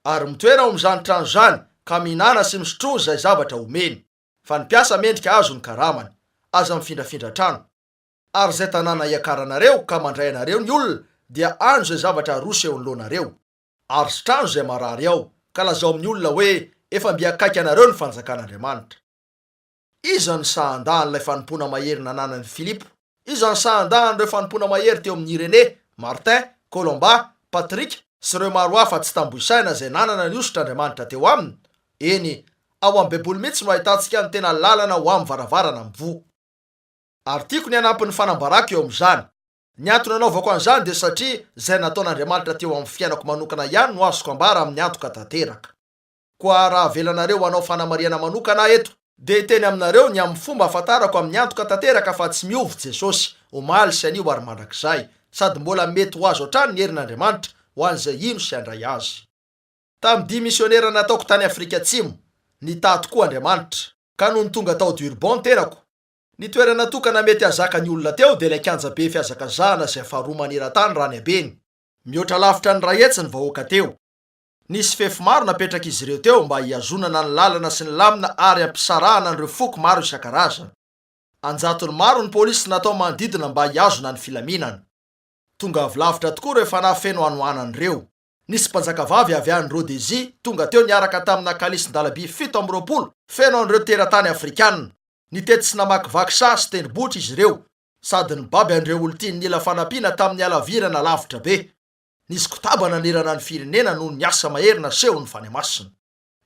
Ary mitoera ao amin'izany trano izany, ka mihinàna sy misotroa izay zavatra omeny. Fa ny mpiasa mendrika azo ny karamany. Aza mifindrafindra trano. Ary izay tanàna iakaranareo ka mandray anareo ny olona, dia ano izay zavatra aroso eo anoloanareo. Ary sitrano izay marary ao, ka lazao amin'ny olona hoe, Efa mby akaiky anareo ny fanjakan'Andriamanitra. Iza no sahy handà an'ilay fanompoana mahery nananan'i Filipo? Iza no sahy handà an'ireo fanompoana mahery teo amin'i Irénée, Martin, Colomba, Patrick, sy ireo maro hafa tsy tambo isaina izay nanana ny hosotr'Andriamanitra teo aminy? Eny, ao amin'ny Baiboly mihitsy no ahitantsika ny tena lalana ho amin'ny varavarana mivoha. Ary tiako ny hanampy ny fanambarako eo amin'izany. Ny antony anaovako an'izany dia satria izay nataon'Andriamanitra teo amin'ny fiainako manokana ihany no azoko ambara amin'ny antoka tanteraka. Koa raha avelanareo hanao fanamarihana manokana aho eto, dia hiteny aminareo ny amin'ny fomba ahafantarako amin'ny antoka tanteraka fa tsy miova Jesosy, omaly sy anio ary mandrakizay, sady mbola mety ho azo hatrany ny herin'Andriamanitra ho an'izay hino sy handray Azy. Tamin'ny dia misionera nataoko tany Afrika Atsimo, nitahy tokoa Andriamanitra, ka nony tonga tao Durban ny tenako, ny toerana tokana mety hahazaka ny olona teo dia ilay kianjabe fihazakazahana izay faharoa maneran-tany raha ny habeny. Mihoatra lavitra ny 100 ny vahoaka teo. Nisy fefy maro napetrak'izy ireo teo mba hihazonana ny lalana sy ny lamina ary hampisarahana an'ireo foko maro isan-karazany. An-jatony maro ny polisy natao manodidina mba hihazona ny filaminana. Tonga avy lavitra tokoa ireo fanahy feno hanoanana ireo. Nisy mpanjakavavy avy any Rhodésie tonga teo niaraka tamina kalisin-dalaby 27 feno an'ireo teratany afrikana. Nitety sy namakivaky saha sy tendrombohitra izy ireo, sady nibaby an'ireo olon-tiany nila fanampiana tamin'ny halavirana lavitra be. Nisy kotaba nanerana ny firenena noho ny asa mahery nasehon'ny Fanahy Masina.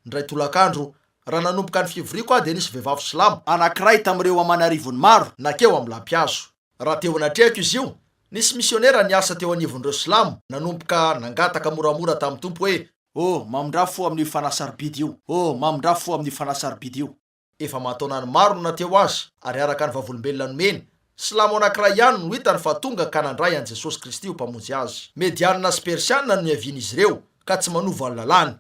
Indray tolakandro, raha nanomboka ny fivoriako aho dia nisy vehivavy silamo, anankiray tamin'ireo aman'arivony maro, nankeo amin'ny lampihazo. Raha teo anatrehako izy io, nisy misionera niasa teo anivon'ireo silamo, nanomboka nangataka moramora tamin'ny Tompo hoe. Oh, mamindrà fo amin'io fanahy sarobidy io. Oh, mamindrà fo amin'io fanahy sarobidy io. Efa aman-taonany maro no nateo azy, ary araka ny vavolombelona nomeny, silamo anankiray ihany no hitany fa tonga ka nandray an'i Jesosy Kristy ho Mpamonjy azy. Medianina sy Persianina no niavian'izy ireo, ka tsy manova ny lalàny.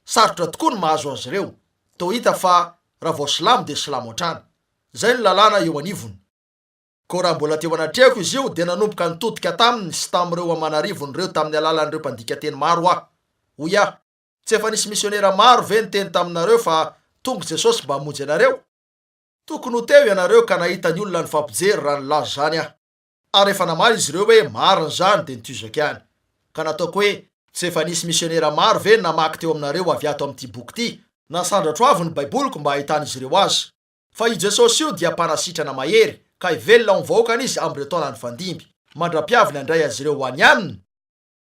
Sarotra tokoa ny mahazo azy ireo. Toa hita fa raha vao silamo dia silamo hatrany. Izay no lalàna eo anivony. Koa raha mbola teo anatrehako izy io, dia nanomboka nitodika taminy sy tamin'ireo aman'arivony ireo tamin'ny alalan'ireo mpandika teny maro aho. Hoy aho, Tsy efa nisy misionera maro ve niteny taminareo fa tonga Jesosy mba hamonjy anareo? Tokony ho teo ianareo ka nahita ny olona nifampijery raha nilaza izany aho. Ary rehefa namaly izy ireo hoe marina izany dia nitohizako ihany. Ka nataoko hoe, Tsy efa nisy misionera maro ve namaky teo aminareo avy ato amin'ity boky ity? Nasandratro avo ny Baiboliko mba hahitan'izy ireo azy. Fa io Jesosy io dia mpanasitrana mahery, ka hivelona ao amin'ny vahoakany izy amin'ireo taona nifandimby, mandra-piaviny handray azy ireo ho any aminy.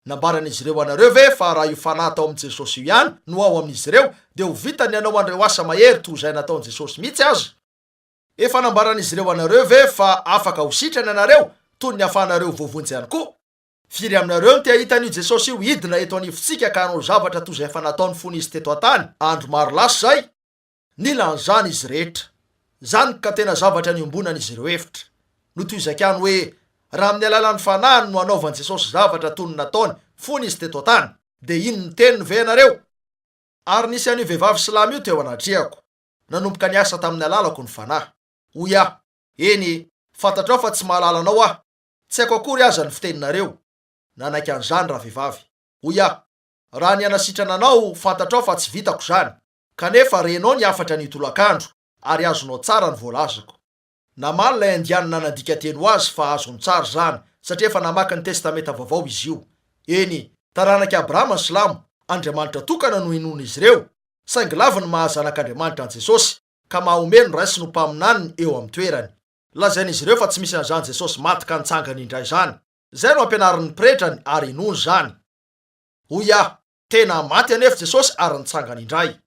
Nambaran'izy ireo anareo ve fa raha io fanahy tao amin'i Jesosy io ihany no ao amin'izy ireo, dia ho vitany ny hanao an'ireo asa mahery toy izay nataon'i Jesosy mihitsy aza? Efa nambaran'izy ireo anareo ve fa afaka ho sitrana ianareo, toy ny ahafahanareo voavonjy ihany koa? Firy aminareo no te hahita an'io Jesosy io hidina eto anivontsika ka hanao zavatra toy izay efa nataony fony Izy teto an-tany, andro maro lasa izay? Nila an'izany izy rehetra. Izany ka tena zavatra niombonan'izy ireo hevitra. Notohizako ihany hoe, Raha amin'ny alalan'ny Fanahiny no anaovan'i Jesosy zavatra toy ny nataony fony Izy teto an-tany, dia hino ny teniny ve ianareo? Ary nisy an'io vehivavy silamo io teo anatrehako. Nanomboka niasa tamin'ny alalako ny Fanahy. Hoy aho, Eny, fantatrao fa tsy mahalala anao aho. Tsy haiko akory aza ny fiteninareo. Nanaiky an'izany ravehivavy. Hoy aho, Raha ny hanasitrana anao, fantatrao fa tsy vitako izany. Kanefa renao ny hafatra anio tolakandro ary azonao tsara ny voalazako. Namaly ilay Indianina nandika teny ho azy fa azony tsara izany satria efa namaky ny Testamenta Vaovao izy io. Eny, taranak'i Abrahama ny Silamo, Andriamanitra tokana no inoan'izy ireo, saingy laviny ny maha Zanak'Andriamanitra an'i Jesosy, ka Mahomet no raisiny ho mpaminaniny eo amin'ny toerany. Lazain'izy ireo fa tsy misy an'izany Jesosy maty ka nitsangana indray izany. Izay no ampianarin'ny pretrany ary inoany izany. Hoy aho, Tena maty anefa Jesosy ary nitsangana indray.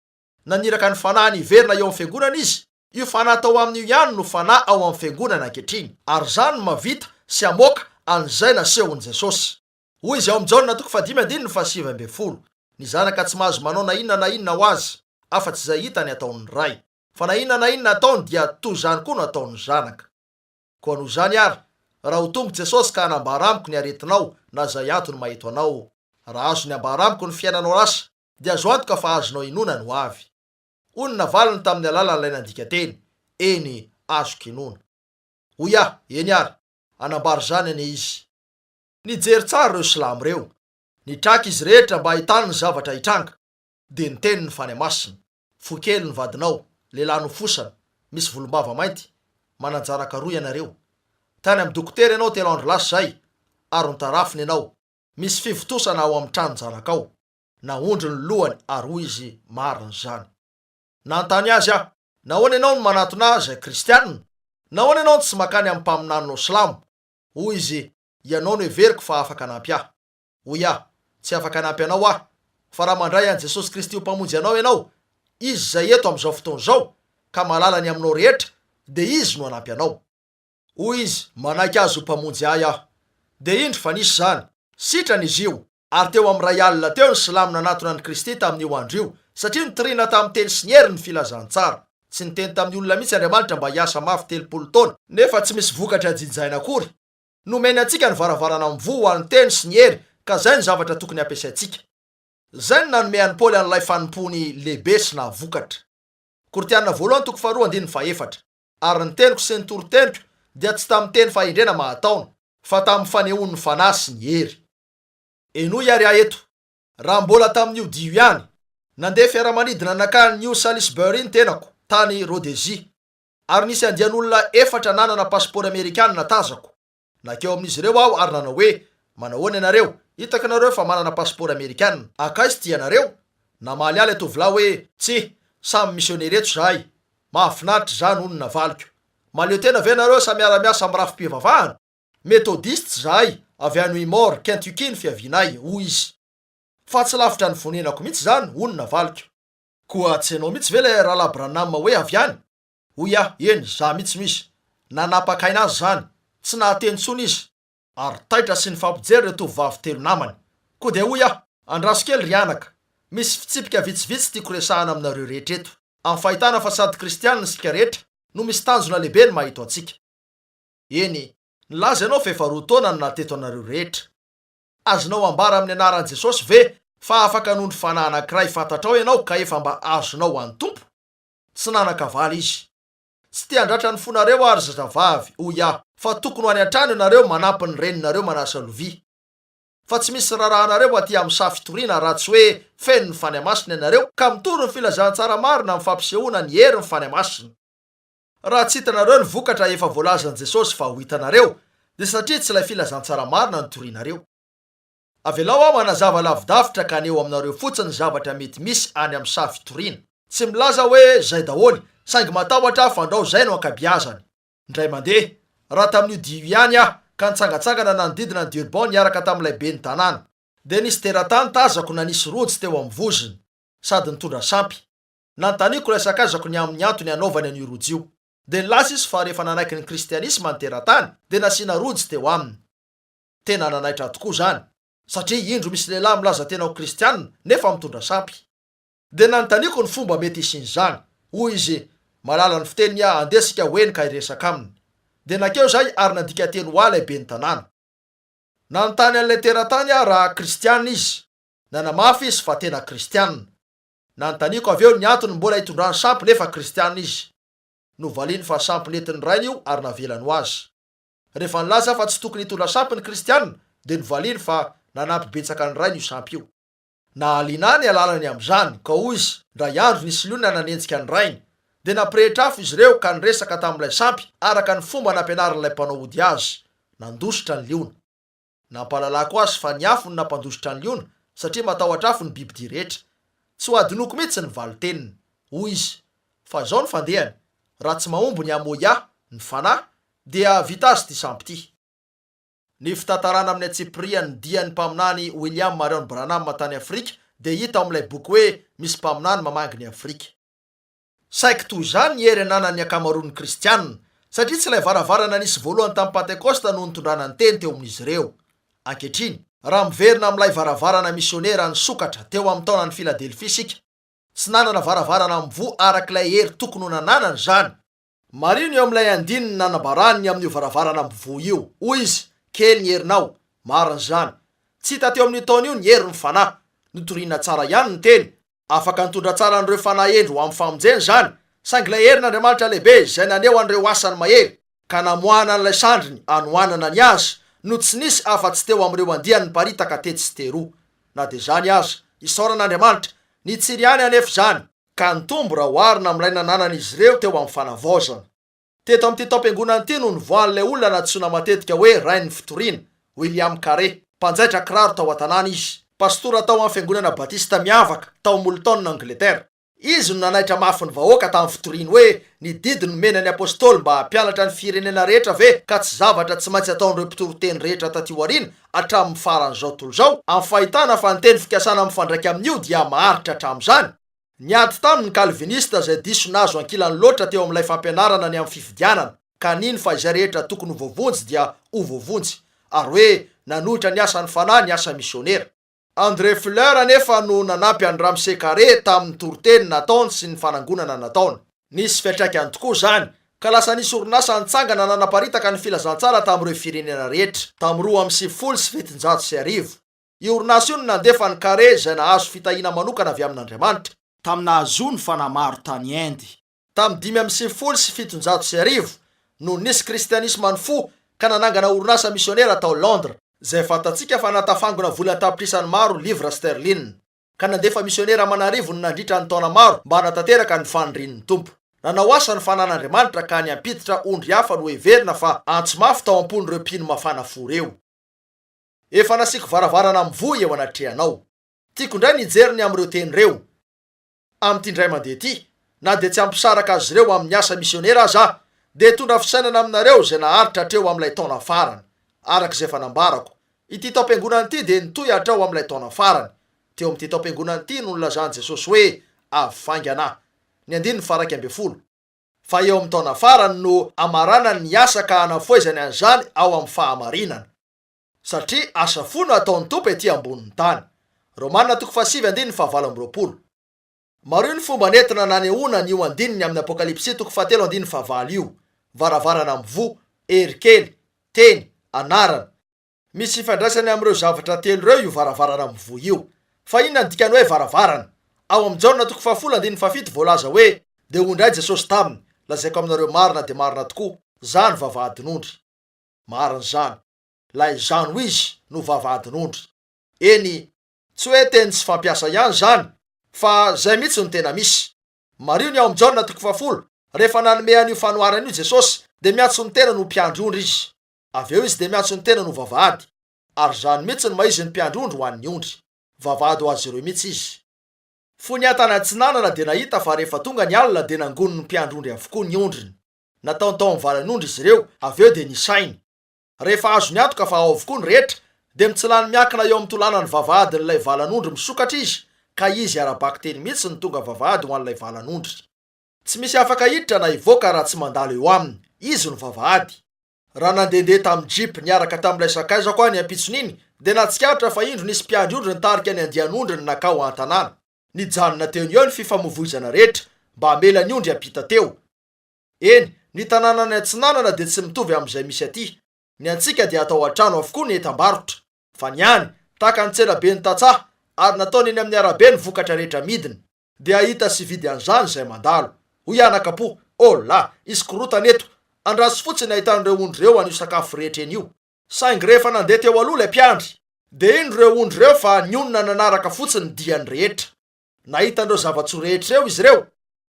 Naniraka ny Fanahiny hiverina eo amin'ny Fiangonana Izy. Io Fanahy tao Aminy io ihany no Fanahy ao amin'ny Fiangonana ankehitriny. Ary izany no mahavita sy hamoaka an'izay nasehon'i Jesosy. Hoy Izy ao amin'ny Jaona toko fahadimy andininy fahasivy ambin'ny folo, Ny Zanaka tsy mahazo manao na inona na inona ho Azy, afa-tsy izay hitany ataon'ny Ray. Fa na inona na inona ataony dia toy izany koa no ataon'ny Zanaka. Koa noho izany ary, raha ho tonga Jesosy ka hanambara amiko ny aretinao na izay antony maheto anao, raha azony ambara amiko ny fiainanao lasa, dia azo antoka fa azonao inoana ny ho avy. Hoy ny navaliny tamin'ny alalan'ilay nandika teny, Eny, azoko inoana. Hoy aho, Eny ary, hanambara izany anie izy. Nijery tsara ireo silamo ireo. Nitraka izy rehetra mba hahitany ny zavatra hitranga. Dia niteny ny Fanahy Masina. Fohy kely ny vadinao, lehilahy nofosana, misy volombava mainty, manan-janaka roa ianareo. Tany amin'ny dokotera ianao telo andro lasa izay, ary notarafina ianao. Misy fivontosana ao amin'ny tranon-janakao. Naondro ny lohany ary hoy izy, Marina izany. Nanontany azy aho, Nahoana ianao no manatona ahy izay kristiana? Nahoana ianao no tsy mankany amin'ny mpaminaninao silamo? Hoy izy, Ianao no heveriko fa afaka hanampy ahy. Hoy aho, Tsy afaka hanampy anao aho, fa raha mandray an'i Jesosy Kristy ho Mpamonjy anao ianao, Izy izay eto amin'izao fotoana izao, ka mahalala ny aminao rehetra, dia Izy no hanampy anao. Hoy izy, Manaiky Azy ho Mpamonjy ahy aho. Dia indro fa nisy izany. Sitrana izy io, ary teo amin'ny iray alina teo ny silamo nanatona an'i Kristy tamin'io andro io, satria notorina tamin'ny teny sy ny hery ny filazantsara. Tsy niteny tamin'ny olona mihitsy Andriamanitra mba hiasa mafy 30 taona, nefa tsy misy vokatra jinjaina akory. Nomeny antsika ny varavarana mivoha ho an'ny teny sy ny hery, ka izay no zavatra tokony hampiasaintsika. Izay no nanome an'i Paoly an'ilay fanompoany lehibe sy nahavokatra. Korintiana voalohany toko faharoa andininy fahefatra. Ary ny teniko sy ny toriteniko dia tsy tamin'ny teny fahendrena mahataona, fa tamin'ny fanehoan'ny Fanahy sy ny hery. Henoy àry aho eto, raha mbola tamin'io dia io ihany, nandeha fiaramanidina nankany New Salisbury ny tenako, tany Rhodesia. Ary nisy andian'olona efatra nanana pasipaoro amerikanina tazako. Nankeo amin'izy ireo aho ary nanao hoe, Manahoana ianareo? Hitako ianareo fa manana pasipaoro amerikanina. Hankaiza ity ianareo? Namaly ahy ilay tovolahy hoe, Tsia, samy misionera eto izahay. Mahafinaritra izany, hoy ny navaliko. Mahaleo tena ve ianareo sa miara-miasa amin'ny rafi-pivavahana? Metodistes izahay, avy any Wymore, Kentucky ny fiavianay, hoy izy. Fa tsy lavitra ny fonenako mihitsy izany, hoy ny navaliko. Koa tsy ianao mihitsy ve ilay Rahalahy Branham hoe avy any? Hoy aho, Eny, izaho mihitsy no izy. Nanapaka aina azy izany. Tsy nahateny intsony izy. Ary taitra sy nifampijery ireo tovovavy telo namany. Koa dia hoy aho, Andraso kely ry anaka. Misy fitsipika vitsivitsy tiako resahana aminareo rehetra eto. Amin'ny fahitana fa sady kristianina isika rehetra no misy tanjona lehibe ny maha eto antsika. Eny, nilaza ianao fa efa roa taona no naha teto anareo rehetra. Azonao ambara amin'ny anaran'i Jesosy ve fa afaka hanondro fanahy anankiray fantatrao ianao ka efa mba azonao ho an'ny Tompo? Tsy nanan-kavaly izy. Tsy te handratra ny fonareo aho ry zazavavy, hoy aho, fa tokony ho any an-trano ianareo manampy ny reninareo manasa lovia. Fa tsy misy raharahanareo aty amin'ny saha fitoriana raha tsy hoe feno ny Fanahy Masina ianareo ka mitory ny filazantsara marina amin'ny fampisehoana ny herin'ny Fanahy Masina. Raha tsy hitanareo ny vokatra efa voalazan'i Jesosy fa ho hitanareo, dia satria tsy ilay filazantsara marina no torianareo. Avelao aho hanazava lavidavitra ka haneho aminareo fotsiny ny zavatra mety misy any amin'ny saha fitoriana. Tsy milaza aho hoe zay daholo, saingy matahotra aho fandrao zay no ankabiazany. Indray mandeha, raha tamin'io dia io ihany aho, ka nitsangantsangana nanodidina an'i Durban niaraka tamin'ilay ben'ny tanàna. Dia nisy teratany tazako nanisy rojo teo amin'ny vozony, sady nitondra sampy. Nanontaniako ilay sakaizako ny amin'ny antony hanaovany an'io rojo io. Dia nilaza izy fa rehefa nanaiky ny kristianisma ny teratany, dia nasiana rojo teo aminy. Tena nanaitra ahy tokoa izany, satria indro misy lehilahy milaza tena ho kristiana nefa mitondra sampy. Dia nanontaniako ny fomba mety hisian'izany. Hoy izy, Mahalala ny fiteniny aho, andeha isika ho eny ka hiresaka aminy. Dia nankeo izahay ary nandika teny ho ahy ilay ben'ny tanàna. Nanontany an'ilay teratany aho raha kristiana izy. Nanamafy izy fa tena kristiana. Nanontaniako avy eo ny antony mbola itondrany sampy nefa kristiana izy. Novaliany fa sampy nentin'ny rainy io ary navelany ho azy. Rehefa nilaza aho fa tsy tokony hitondra sampy ny kristiana dia novaliany fa nanampy betsaka ny rainy io sampy io. Nahaliana ahy ny alalany amin'izany ka hoy izy, indray andro nisy liona nanenjika ny rainy. Dia nampirehitra afo izy ireo ka niresaka tamin'ilay sampy araka ny fomba nampianarin'ilay mpanao ody azy. Nandositra ny liona. Nampahalalako azy fa ny afo no nampandositra ny liona, satria matahotra afo ny bibidia rehetra. Tsy ho hadinoko mihitsy ny valin-teniny. Hoy izy, Fa izao ny fandehany, raha tsy mahomby ny Amoia, ny fanahy, dia hahavita azy ity sampy ity. Ny fitantarana amin'ny antsipiriany ny dian'ny mpaminany William Marion Branham tany Afrika dia hita ao amin'ilay boky hoe Misy Mpaminany Mamangy ny Afrika. Saiky toy izany ny hery ananan'ny ankamaroan'ny Kristianina, satria tsy ilay varavarana nisy voalohany tamin'ny Pantekosta no nitondrana ny teny teo amin'izy ireo. Ankehitriny, raha miverina amin'ilay varavarana misionera nisokatra teo amin'ny taonan'i Filadelfia isika, tsy nanana varavarana mivoha araka ilay hery tokony ho nananany izany. Mariho ny eo amin'ilay andininy nanambarany ny amin'io varavarana mivoha io. Hoy izy, Kely ny herinao. Marina izany. Tsy hita teo amin'io taona io ny herin'ny Fanahy. Notorina tsara ihany ny teny, Afaka nitondra tsara an'ireo fanahy hendry ho amin'ny famonjena izany, saingy ilay herin'Andriamanitra lehibe izay naneho an'ireo asany mahery, ka namoahana an'ilay sandriny hanohanana ny azy, no tsy nisy afa-tsy teo amin'ireo andiany niparitaka tetsy sy teroa. Na dia izany aza, isaorana Andriamanitra, nitsiry ihany anefa izany, ka nitombo raha oharina amin'ilay nananan'izy ireo teo amin'ny fanavaozana. Teto amin'ity taom-piangonana ity no nivoahan'ilay olona nantsoina matetika hoe Rain'ny Fitoriana, William Carey. Mpanjaitra kiraro tao an-tanàna izy. Pastora tao amin'ny Fiangonana Batista Miavaka tao Moulton, Angletera. Izy no nanaitra mafy ny vahoaka tamin'ny fitoriany hoe ny didy nomena ny apostoly mba hampianatra ny firenena rehetra ve ka tsy zavatra tsy maintsy ataon'ireo mpitory teny rehetra taty aoriana hatramin'ny faran'izao tontolo izao? Amin'ny fahitana fa ny teny fikasana mifandraika amin'io dia maharitra hatramin'izany, Niady taminy ny Kalvinista izay diso nahazo ankilany loatra teo amin'ilay fampianarana ny amin'ny fifidianana, ka nino fa izay rehetra tokony ho voavonjy dia ho voavonjy, ary hoe nanohitra ny asan'ny fanahy ny asa misionera. André Fuller anefa no nanampy an'i Ramsay Carey tamin'ny toriteny nataony sy ny fanangonana nataony. Nisy fiantraikany tokoa izany, ka lasa nisy orinasa nitsangana nanaparitaka ny filazantsara tamin'ireo firenena rehetra, tamin'ny 1792. Io orinasa io no nandefa an'i Carey izay nahazo fitahiana manokana avy amin'Andriamanitra. Tamin'ny nahazoany fanahy maro tany Inde. Tamin'ny 1795 no nisy kristianisma nifoha ka nanangana orinasa misionera tao Londres, izay fantatsika fa nahatafangona vola an-tapitrisany maro livres sterling, ka nandefa misionera aman'arivony nandritra ny taona maro mba hanatanteraka ny fanirian'ny Tompo. Nanao asa ny fanan'Andriamanitra ka ny hampiditra ondry hafa no heverina fa antso mafy tao am-pon'ireo mpino mafana fo ireo. Efa nasiako varavarana mivoha eo anatrehanao. Tiako indray ny hijery ny amin'ireo teny ireo amin'ity indray mandeha ity, na dia tsy hampisaraka azy ireo amin'ny asa misionera aza aho, dia hitondra fisainana aminareo izay naharitra hatreo amin'ilay taona farany. Araka izay efa nambarako, ity taom-piangonana ity dia nitohy hatrao amin'ilay taona farany. Teo amin'ity taom-piangonana ity no nilazan'i Jesosy hoe, Avy faingana Aho. Ny andininy faha-11. Fa eo amin'ny taona farany no hamaranany ny asa ka hanafohezany an'izany ao amin'ny fahamarinana. Satria asa fo no ataon'ny Tompo ety ambonin'ny tany. Romana toko fahasivy andininy fahavalo amby 20. Mariho ny fomba nentina nanehoana an'io andininy amin'ny Apokalypsy toko fahatelo andininy fahavalo io, varavarana mivoha, hery kely, teny, anarana. Misy ifandraisany amin'ireo zavatra telo ireo io varavarana mivoha io. Fa inona ny dikan'ny hoe varavarana? Ao amin'ny Jaona toko fahafolo andininy fahafito voalaza hoe, Dia hoy indray Jesosy taminy, Lazaiko aminareo marina dia marina tokoa, Izaho no vavahadin'ondry. Marina izany. Ilay Izaho no Izy no vavahadin'ondry. Eny, tsy hoe teny tsy fampiasa ihany izany, fa izay mihitsy no tena misy. Mariho ny ao amin'ny Jaona toko fahafolo, rehefa nanome an'io fanoharana io Jesosy, dia miantso ny tenany ho mpiandry ondry Izy. Avy eo Izy dia miantso ny tenany ho vavahady. Ary izany mihitsy no maha Izy ny mpiandry ondry ho an'ny ondry. Vavahady ho azy ireo mihitsy Izy. Fony aho tany atsinanana dia nahita fa rehefa tonga ny alina dia nangonin'ny mpiandry ondry avokoa ny ondriny. Nataony tao amin'ny valan'ondry izy ireo, avy eo dia nisainy. Rehefa azony antoka fa ao avokoa ny rehetra, dia mitsilany miankina eo amin'ny tolanan'ny vavahadin'ilay valan'ondry misokatra izy, ka izy ara-bakiteny mihitsy no tonga vavahady ho an'ilay valan'ondry. Tsy misy afaka hiditra na hivoaka raha tsy mandalo eo aminy. Izy no vavahady. Raha nandehandeha tamin'ny jeep niaraka tamin'ilay sakaizako aho ny ampitson'iny, dia nahatsikaritra fa indro nisy mpiandry ondry nitarika ny andian'ondriny nankao an-tanàna. Nijanona teo no eo ny fifamoivoizana rehetra, mba hamela ny ondry hiampita teo. Eny, ny tanàna any atsinanana dia tsy mitovy amin'izay misy aty. Ny antsika dia atao an-trano avokoa ny entam-barotra. Fa ny any, tahaka ny tsenaben'ny tantsaha, ary nataony eny amin'ny arabe ny vokatra rehetra amidiny. Dia hahita sy hividy an'izany izay mandalo. Hoy anaka-po, Oh la! Hisy korontana eto! Andraso fotsiny hahitan'ireo ondry ireo an'io sakafo rehetra eny io. Saingy rehefa nandeha teo aloha ilay mpiandry, dia indro ireo ondry ireo fa nionona nanaraka fotsiny ny diany rehetra. Nahita an'ireo zava-tsoa rehetra ireo izy ireo,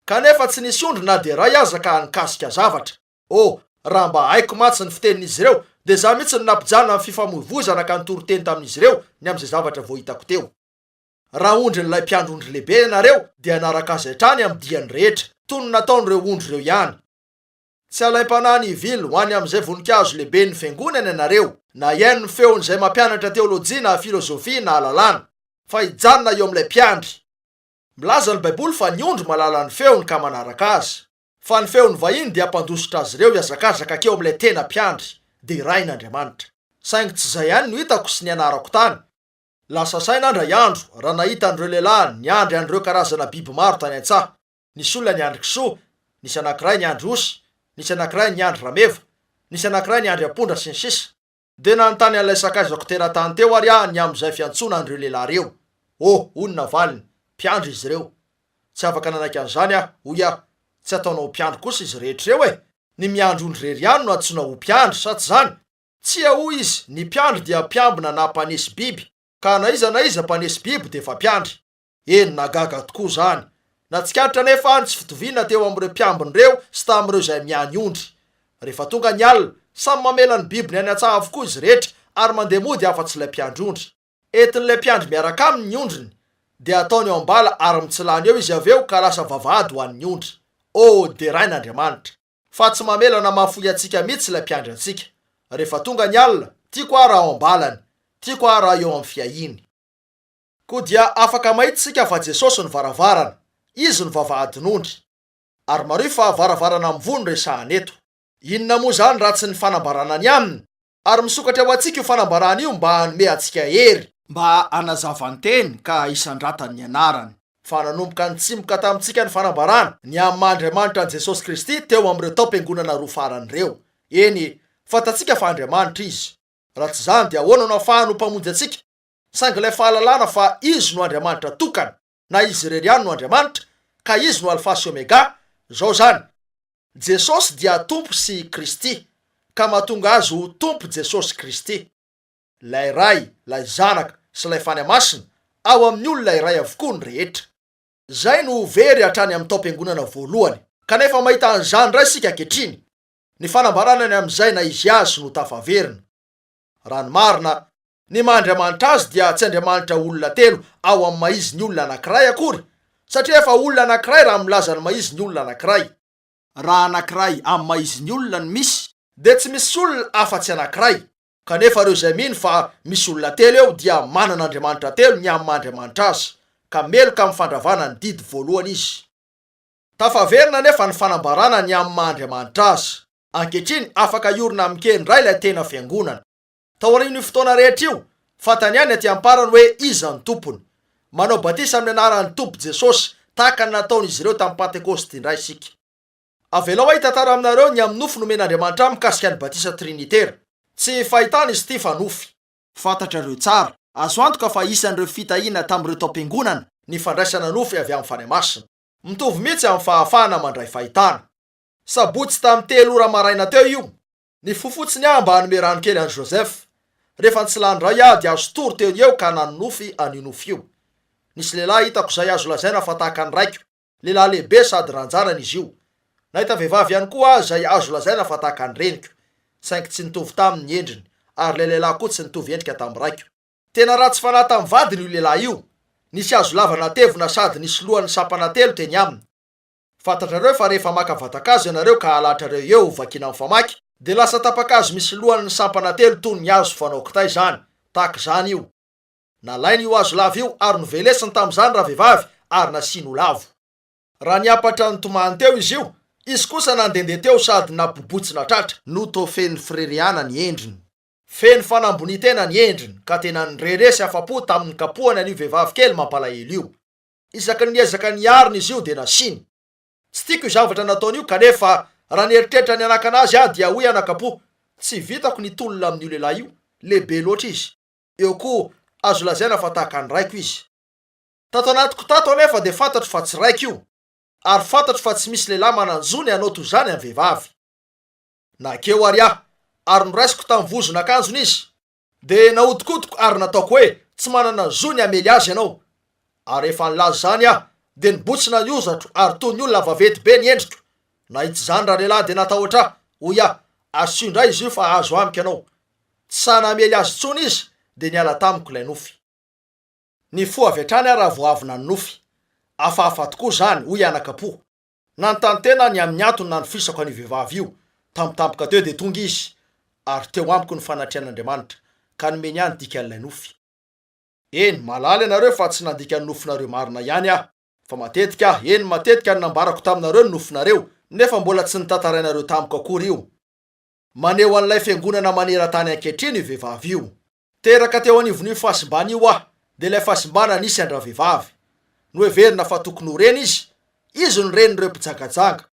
kanefa tsy nisy ondry na dia iray aza ka nikasika zavatra. Oh, raha mba haiko mantsy ny fitenin'izy ireo, dia izaho mihitsy no nampijanona ny fifamoivoizana ka nitory teny tamin'izy ireo ny amin'izay zavatra vao hitako teo. Raha ondrin'ilay mpiandry ondry lehibe ianareo, dia hanaraka azy hatrany amin'ny diany rehetra, toy ny nataon'ireo ondry ireo ihany. Tsy halaim-panahy ny hivily ho any amin'izay voninkazo lehiben'ny fiangonana ianareo, na hihaino ny feon'izay mampianatra teolojia na filozofia na lalàna, fa hijanona eo amin'ilay mpiandry. Milaza ny Baiboly fa ny ondry mahalala ny feony ka manaraka azy. Fa ny feon'ny vahiny dia hampandositra azy ireo hihazakazaka hankeo amin'ilay tena mpiandry, deraina Andriamanitra. Saingy tsy izay ihany no hitako sy nianarako tany. Lasa saina aho indray andro raha nahita an'ireo lehilahy niandry an'ireo karazana biby maro tany an-tsaha. Nisy olona niandry kisoa, nisy anankiray niandry osy, nisy anankiray niandry rameva, nisy anankiray niandry ampondra sy ny sisa. Dia nanontany an'ilay sakaizako teratany teo ary aho ny amin'izay fiantsoana an'ireo lehilahy ireo. Oh, hoy ny navaliny, mpiandry izy ireo. Tsy afaka nanaiky an'izany aho, hoy aho. Tsy ataonao ho mpiandry kosa izy rehetra ireo e! Ny miandry ondry irery ihany no antsoina ho mpiandry, sa tsy izany? Tsia, hoy izy, ny mpiandry dia mpiambina na mpanesy biby, ka na iza na iza mpanesy biby dia efa mpiandry. Eny, nahagaga tokoa izany. Nahatsikaritra anefa aho ny tsy fitoviana teo amin'ireo mpiambina ireo sy tamin'ireo izay miany ondry. Rehefa tonga ny alina, samy mamela ny bibiny any an-tsaha avokoa izy rehetra ary mandeha mody afa-tsy ilay mpiandry ondry. Entin'ilay mpiandry miaraka aminy ny ondriny, dia ataony ao am-bala ary mitsilany eo izy avy eo ka lasa vavahady ho an'ny ondry. Oh, deraina Andriamanitra! Fa tsy mamela na mahafoy antsika mihitsy ilay mpiandry antsika. Rehefa tonga ny alina, tiako aho raha ao am-balany. Tiako aho raha eo amin'ny fiahiany. Koa dia afaka mahita isika fa Jesosy no varavarana. Izy no vavahadin'ondry. Ary mariho fa varavarana mivoha no resahana eto. Inona moa izany raha tsy ny fanambarana ny Aminy? Ary misokatra ho antsika io fanambarana io mba hanome antsika hery. Mba hanazava ny teny ka hisandratany ny anarany. Fa nanomboka nitsimoka tamintsika ny fanambarana ny amin'ny maha Andriamanitra an'i Jesosy Kristy teo amin'ireo taom-piangonana roa farany ireo. Eny, fantatsika fa Andriamanitra Izy. Raha tsy izany dia ahoana no ahafahany ho Mpamonjy antsika? Saingy ilay fahalalana fa Izy no Andriamanitra tokana, na Izy irery ihany no Andriamanitra, ka Izy no Alfa sy Omega, izao izany, Jesosy dia Tompo sy Kristy, ka mahatonga Azy ho Tompo Jesosy Kristy. Ilay Ray, ilay Zanaka, sy ilay Fanahy Masina, ao amin'ny olona iray avokoa ny rehetra. Izay no very hatrany amin'ny taom-piangonana voalohany. Kanefa mahita an'izany indray isika ankehitriny. Ny fanambarana ny amin'izay na izy azy no tafaverina. Raha ny marina, ny maha Andriamanitra Azy dia tsy Andriamanitra olona telo ao amin'ny maha izy ny olona anankiray akory, satria efa olona anankiray raha milaza ny maha izy ny olona anankiray. Raha anankiray amin'ny maha izy ny olona no misy, dia tsy misy olona afa-tsy anankiray. Kanefa ireo izay mino fa misy olona telo eo dia manana Andriamanitra telo ny amin'ny maha Andriamanitra Azy, ka meloka amin'ny fandravana ny didy voalohany izy. Tafaverina anefa ny fanambarana ny amin'ny maha Andriamanitra Azy. Ankehitriny, afaka hiorina amin-kery indray ilay tena Fiangonana. Taorian'io fotoana rehetra io, fantany ihany aty am-parany hoe iza ny Tompony. Manao batisa amin'ny anaran'ny Tompo Jesosy, tahaka ny nataon'izy ireo tamin'ny Pantekôsty indray isika. Avelao aho hitantara aminareo ny amin'ny nofy nomen'Andriamanitra ahy mikasika ny batisa trinitera. Tsy fahitana izy ity fa nofy. Fantatrareo tsara, azo antoka fa isan'ireo fitahiana tamin'ireo taom-piangonana ny fandraisana nofy avy amin'ny Fanahy Masina. Mitovy mihitsy amin'ny fahafahana mandray fahitana. Sabotsy tamin'ny telo ora maraina teo io. Nifoha fotsiny aho mba hanome rano kely an'i Joseph. Rehefa nitsilany indray aho dia azo tory teo eo ka nanonofy an'io nofy io. Nisy lehilahy hitako izay azo lazaina fa tahaka ny raiko, lehilahy lehibe sady ranjanana izy io. Nahita vehivavy ihany koa aho izay azo lazaina fa tahaka ny reniko. Saingy tsy nitovy taminy ny endriny, ary ilay lehilahy koa tsy nitovy endrika tamin'ny raiko. Tena ratsy fanahy tamin'ny vadiny io lehilahy io. Nisy hazo lava natevina sady nisy lohan'ny sampana telo teny aminy. Fantatrareo fa rehefa maka vatan-kazo ianareo ka alatrareo eo ho vakiana amin'ny famaky, dia lasa tapa-kazo misy lohan'ny sampana telo toy ny hazo fanao kitay izany. Tahaka izany io. Nalainy io hazo lava io ary novelesiny tamin'izany ravehivavy ary nasiany ho lavo. Raha niampatra nitomany teo izy io, izy kosa nandehandeha teo sady nabobotsina tratra. Notofen'ny firerehana ny endriny. Feno fanambonian-tena ny endriny, ka tena nirehareha sy afa-po tamin'ny nikapohany an'io vehivavy kely mampalahelo io. Isaky ny niezaka niarina izy io dia nasiany. Tsy tiako io zavatra nataony io kanefa raha nieritreritra ny hanakana azy aho dia hoy anakapo, tsy vitako ny hitolona amin'io lehilahy io, lehibe loatra izy. Eo koa, azo lazaina fa tahaka ny raiko izy. Tato anatiko tato anefa dia fantatro fa tsy raiko io, ary fantatro fa tsy misy lehilahy manan-jo ny hanao toy izany amin'ny vehivavy. Nankeo àry aho, ary noraisiko tamin'ny vozon'akanjony izy. Dia nahodinkodiko ary nataoko hoe, Tsy manana zo ny hamely azy ianao. Ary rehefa nilaza izany aho, dia nibotsina ny hozatro ary toy ny olona vaventy be ny endriko. Nahita izany ralehilahy dia natahotra ahy, hoy aho, Asio indray izy io fa azo amiko ianao. Tsy sahy namely azy intsony izy, dia niala tamiko ilay nofy. Nifoha avy hatrany aho raha vao avy nanonofy. Hafahafa tokoa izany, hoy anakapo. Nanontany tena aho ny amin'ny antony nanofisako an'io vehivavy io. Tampotampoka teo dia tonga izy, ary teo amiko ny fanatrehan'Andriamanitra, ka nomeny ahy ny dikan'ilay nofy. Eny, mahalala ianareo fa tsy nandika ny nofinareo marina ihany aho. Fa matetika aho, eny, matetika no nambarako taminareo ny nofinareo, nefa mbola tsy notantarainareo tamiko akory io. Maneho an'ilay fiangonana maneran-tany ankehitriny io vehivavy io. Teraka teo anivon'io fahasimbana io aho, dia ilay fahasimbana nisy an-dravehivavy. Noheverina fa tokony ho reny izy, izy no renin'ireo mpijangajanga.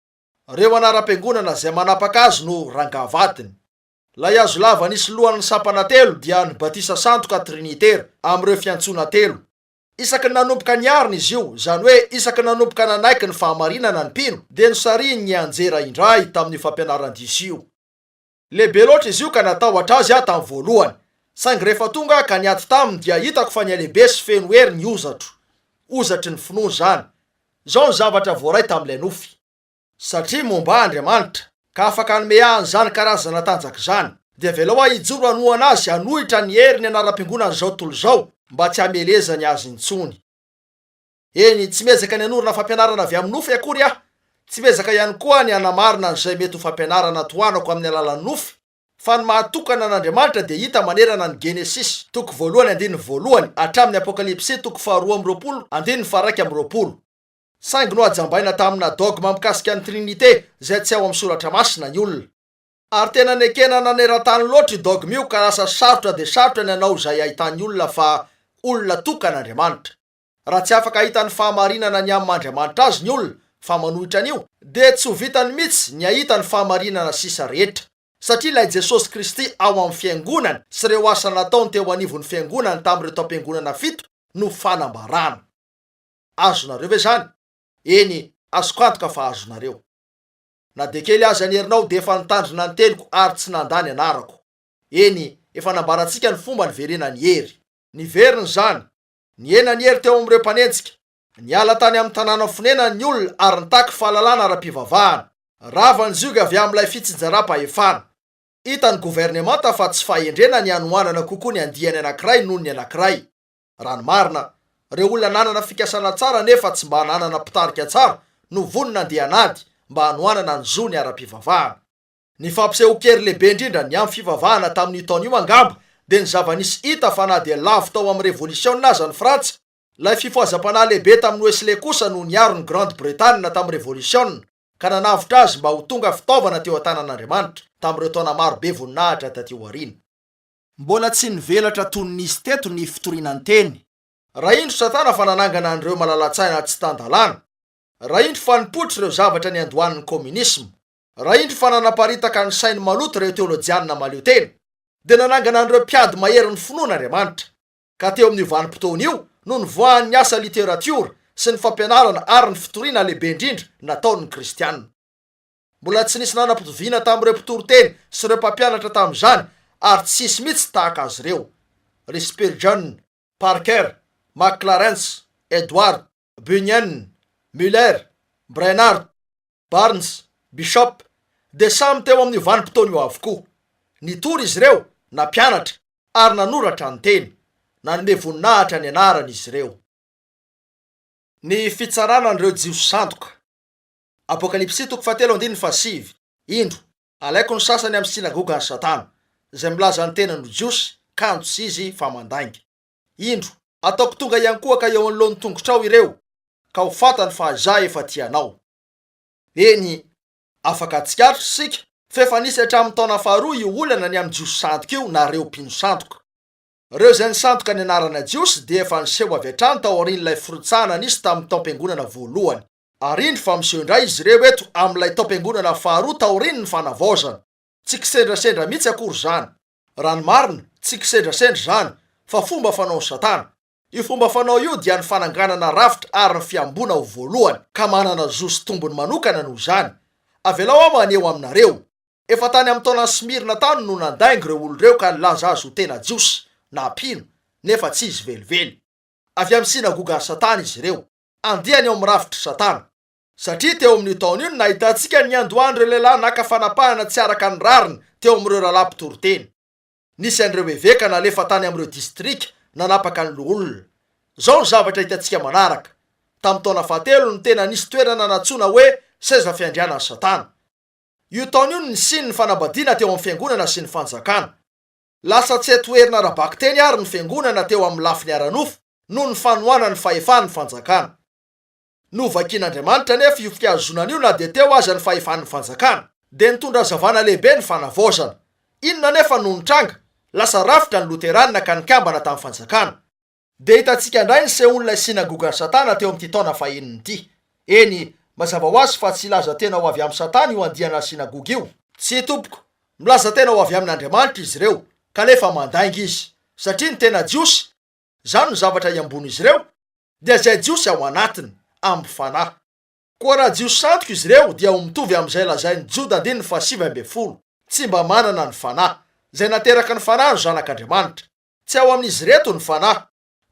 Ireo anaram-piangonana izay manapaka azy no rangahy vadiny. Ilay hazo lava nisy lohan'ny sampana telo dia ny batisa sandoka trinitera amin'ireo fiantsoana telo. Isaky ny nanomboka niarina izy io, izany hoe isaky ny nanomboka nanaiky ny fahamarinana ny mpino, dia nosarihiny nianjera indray tamin'io fampianaran-diso io. Lehibe loatra izy io ka natahotra azy aho tamin'ny voalohany. Saingy rehefa tonga aho ka niady taminy dia hitako fa nihalehibe sy feno hery ny hozatro. Hozatry ny finoana izany. Izao ny zavatra voaray tamin'ilay nofy. Satria momba ahy Andriamanitra, ka afaka hanome ahy an'izany karazana tanjaka izany, dia avelao aho hijoro hanohana Azy hanohitra ny herin'ny anaram-piangonan'izao tontolo izao mba tsy hamelezany azy intsony. Eny, tsy miezaka ny hanorina fampianarana avy amin'ny nofy akory aho. Tsy miezaka ihany koa aho ny hanamarina an'izay mety ho fampianarana tohanako amin'ny alalan'ny nofy, fa ny maha-tokana an'Andriamanitra dia hita manerana ny Genesisy, toko voalohany andininy voalohany, hatramin'ny Apokalypsy, toko faharoa amby roapolo, andininy faha-21. Saingy nohajambaina tamina dogma mikasika ny Trinite izay tsy ao amin'ny Soratra Masina ny olona. Ary tena nekena naneran-tany loatra io dogma io ka lasa sarotra dia sarotra ny hanao izay hahitan'ny olona fa olona tokana Andriamanitra. Raha tsy afaka hahita ny fahamarinana ny amin'ny maha-Andriamanitra Azy ny olona fa manohitra an'io, dia tsy ho vitany mihitsy ny hahita ny fahamarinana sisa rehetra. Satria ilay Jesosy Kristy ao amin'ny Fiangonany sy ireo asa nataony teo anivon'ny Fiangonany tamin'ireo taom-piangonana fito no fanambarana. Azonareo ve izany? Eny, azoko antoka fa azonareo. Na dia kely aza ny herinao dia efa nitandrina ny teniko ary tsy nandà ny anarako. Eny, efa nambarantsika ny fomba niverenan'ny hery. Niverina izany, Nihena ny hery teo amin'ireo mpanenjika. Niala tany amin'ny tanàna fonenany ny olona ary nitaky fahalalana ara-pivavahana. Rava ny zioga avy amin'ilay fitsinjaram-pahefana. Hitan'ny governemanta fa tsy fahendrena ny hanohanana kokoa ny andiany anankiray noho ny anankiray. Raha ny marina, ireo olona nanana fikasana tsara nefa tsy mba nanana mpitarika tsara no vonona handeha an'ady mba hanohanana ny zony ara-pivavahana. Ny fampisehoan-kery lehibe indrindra ny amin'ny fivavahana tamin'io taona io angamba dia ny zava-nisy hita fa na dia lavo tao amin'ny Revolisiona aza ny Frantsa, ilay fifohazam-panahy lehibe tamin'i Wesley kosa no niaro ny Grande-Bretagne tamin'ny Revolisiona ka nanavotra azy mba ho tonga fitaovana teo an-tanan'Andriamanitra tamin'ireo taona maro be voninahitra taty aoriana. Mbola tsy nivelatra toy ny nisy teto ny fitoriana ny teny. Raha indro Satana fa nanangana an'ireo malala-tsaina tsy tan-dalàna. Raha indro fa nipoitra ireo zavatra niandohan'ny kominisma, raha indro fa nanaparitaka ny sainy maloto ireo teolojianina mahaleo tena, dia nanangana an'ireo mpiady maherin'ny finoana Andriamanitra. Ka teo amin'io vanim-potoana io no nivoahan'ny asa literatiora sy ny fampianarana ary ny fitoriana lehibe indrindra nataon'ny Kristiana. Mbola tsy nisy nanam-pitoviana tamin'ireo mpitory teny sy ireo mpampianatra tamin'izany ary tsy hisy mihitsy tahaka azy ireo. Ry Spurgeon, Parker, McClarence, Edward, Bunyan, Muller, Brainard, Barnes, Bishop, dia samy teo amin'io vanim-potoana io avokoa. Nitory izy ireo, nampianatra, ary nanoratra ny teny. Nanome voninahitra ny anarany izy ireo. Ny fitsarana an'ireo Jiosy sandoka. Apokalypsy toko fahatelo andininy fahasivy, Indro, alaiko ny sasany amin'ny synagogan'i Satana, izay milaza ny tenany ho Jiosy, kanjo tsy izy, fa mandainga. Indro, ataoko tonga hiankohoka eo anoloan'ny tongotrao ireo, ka ho fantany fa Izaho efa tia anao. Eny, afaka tsikaritra isika fa efa nisy hatramin'ny taona faharoa io olana ny amin'ny Jiosy sandoka io na ireo mpino sandoka. Ireo izay nisandoka ny anarana Jiosy dia efa niseho avy hatrany tao aorian'ilay firotsahana nisy tamin'ny taom-piangonana voalohany. Ary indro fa miseho indray izy ireo eto amin'ilay taom-piangonana faharoa taorian'ny fanavaozana. Tsy kisendrasendra mihitsy akory izany. Raha ny marina, tsy kisendrasendra izany, fa fomba fanaon'i Satana. Io fomba fanao io dia ny fananganana rafitra ary ny fihamboana ho voalohany, ka manana zo sy tombony manokana noho izany. Avelao aho maneho aminareo. Efa tany amin'ny taonan'i Smyrna tany no nandainga ireo olona ireo ka nilaza azy ho tena Jiosy, na mpino, nefa tsy izy velively. Avy amin'ny synagogan'i Satana izy ireo. Andiany ao amin'ny rafitr'i Satana. Satria teo amin'io taona io no nahitantsika ny niandohan'ireo lehilahy naka fanapahana tsy araka ny rariny teo amin'ireo rahalahy mpitoriteny. Nisy an'ireo eveka nalefa tany amin'ireo distrika nanapaka ny loholona. Izao ny zavatra hitantsika manaraka, Tamin'ny taona fahatelo no tena nisy toerana nantsoina hoe seza fiandrianan'i Satana. Io taona io no nisian'ny fanambadiana teo amin'ny fiangonana sy ny fanjakana. Lasa tsy hay toherina ara-bakiteny àry ny fiangonana teo amin'ny lafiny ara-nofo noho ny fanohanany fahefan'ny fanjakana. Novakian'Andriamanitra anefa io fihazonana io na dia teo aza ny fahefan'ny fanjakana. Dia nitondra hazavana lehibe ny fanavaozana. Inona anefa no nitranga? Lasa rafitra ny Loterana ka nikambana tamin'ny fanjakana. Dia hitantsika indray ny sehon'ilay synagogan'i Satana teo amin'ity taona fahenina ity. Eny, mazava ho azy fa tsy hilaza tena ho avy amin'i Satana io andiana synagoga io. Tsia tompoko, milaza tena ho avy amin'Andriamanitra izy ireo, kanefa mandainga izy. Satria ny tena Jiosy, izany no zavatra iamboan'izy ireo, dia izay Jiosy ao anatiny, amin'ny fanahy. Koa raha Jiosy sandoka izy ireo, dia ho mitovy amin'izay lazain'i Joda andininy fahasivy 19, tsy mba manana ny fanahy. Izay nateraky ny fanahy no zanak'Andriamanitra. Tsy ao amin'izy ireto ny Fanahy.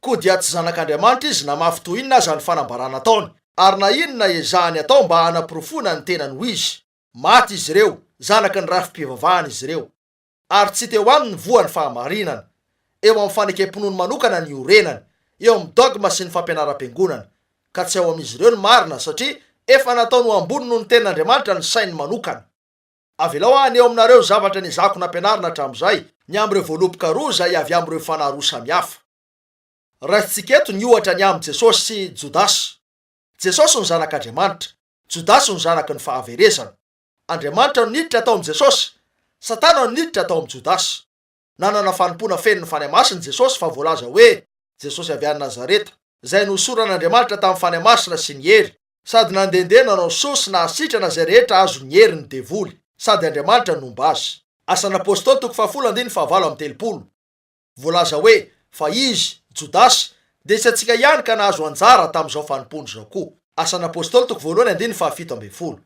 Koa dia tsy zanak'Andriamanitra izy na mafy toy inona aza ny fanambarana ataony, ary na inona ezahany atao mba hanaporofoana ny tenany ho izy. Maty izy ireo, zanaky ny rafi-pivavahana izy ireo. Ary tsy teo aminy ny voan'ny fahamarinana. Eo amin'ny fanekem-pinoany manokana ny iorenany, eo amin'ny dogma sy ny fampianaram-piangonana. Ka tsy ao amin'izy ireo ny marina, satria efa nataony ho ambony noho ny tenin'Andriamanitra ny sainy manokana. Avelao aho haneho aminareo ny zavatra nezahako nampianarina hatramin'izay, ny amin'ireo voaloboka roa izay avy amin'ireo fanahy roa samihafa. Raisintsika eto ny ohatra ny amin'i Jesosy sy Jodasy. Jesosy no Zanak'Andriamanitra, Jodasy no zanaky ny fahaverezana. Andriamanitra no niditra tao amin'i Jesosy, Satana no niditra tao amin'i Jodasy. Nanana fanompoana feno ny Fanahy Masina Jesosy fa voalaza hoe, Jesosy avy any Nazareta, izay nohosoran'Andriamanitra tamin'ny Fanahy Masina sy ny hery, sady nandehandeha nanao soa sy nahasitrana izay rehetra azon'ny herin'ny devoly, sady Andriamanitra nomba azy. Asan'ny Apostoly toko fahafolo andininy fahavalo amby 30. Voalaza hoe, Fa izy, Jodasy, dia isantsika ihany ka nahazo anjara tamin'izao fanompoana izao koa. Asan'ny Apostoly toko voalohany andininy fahafito 17.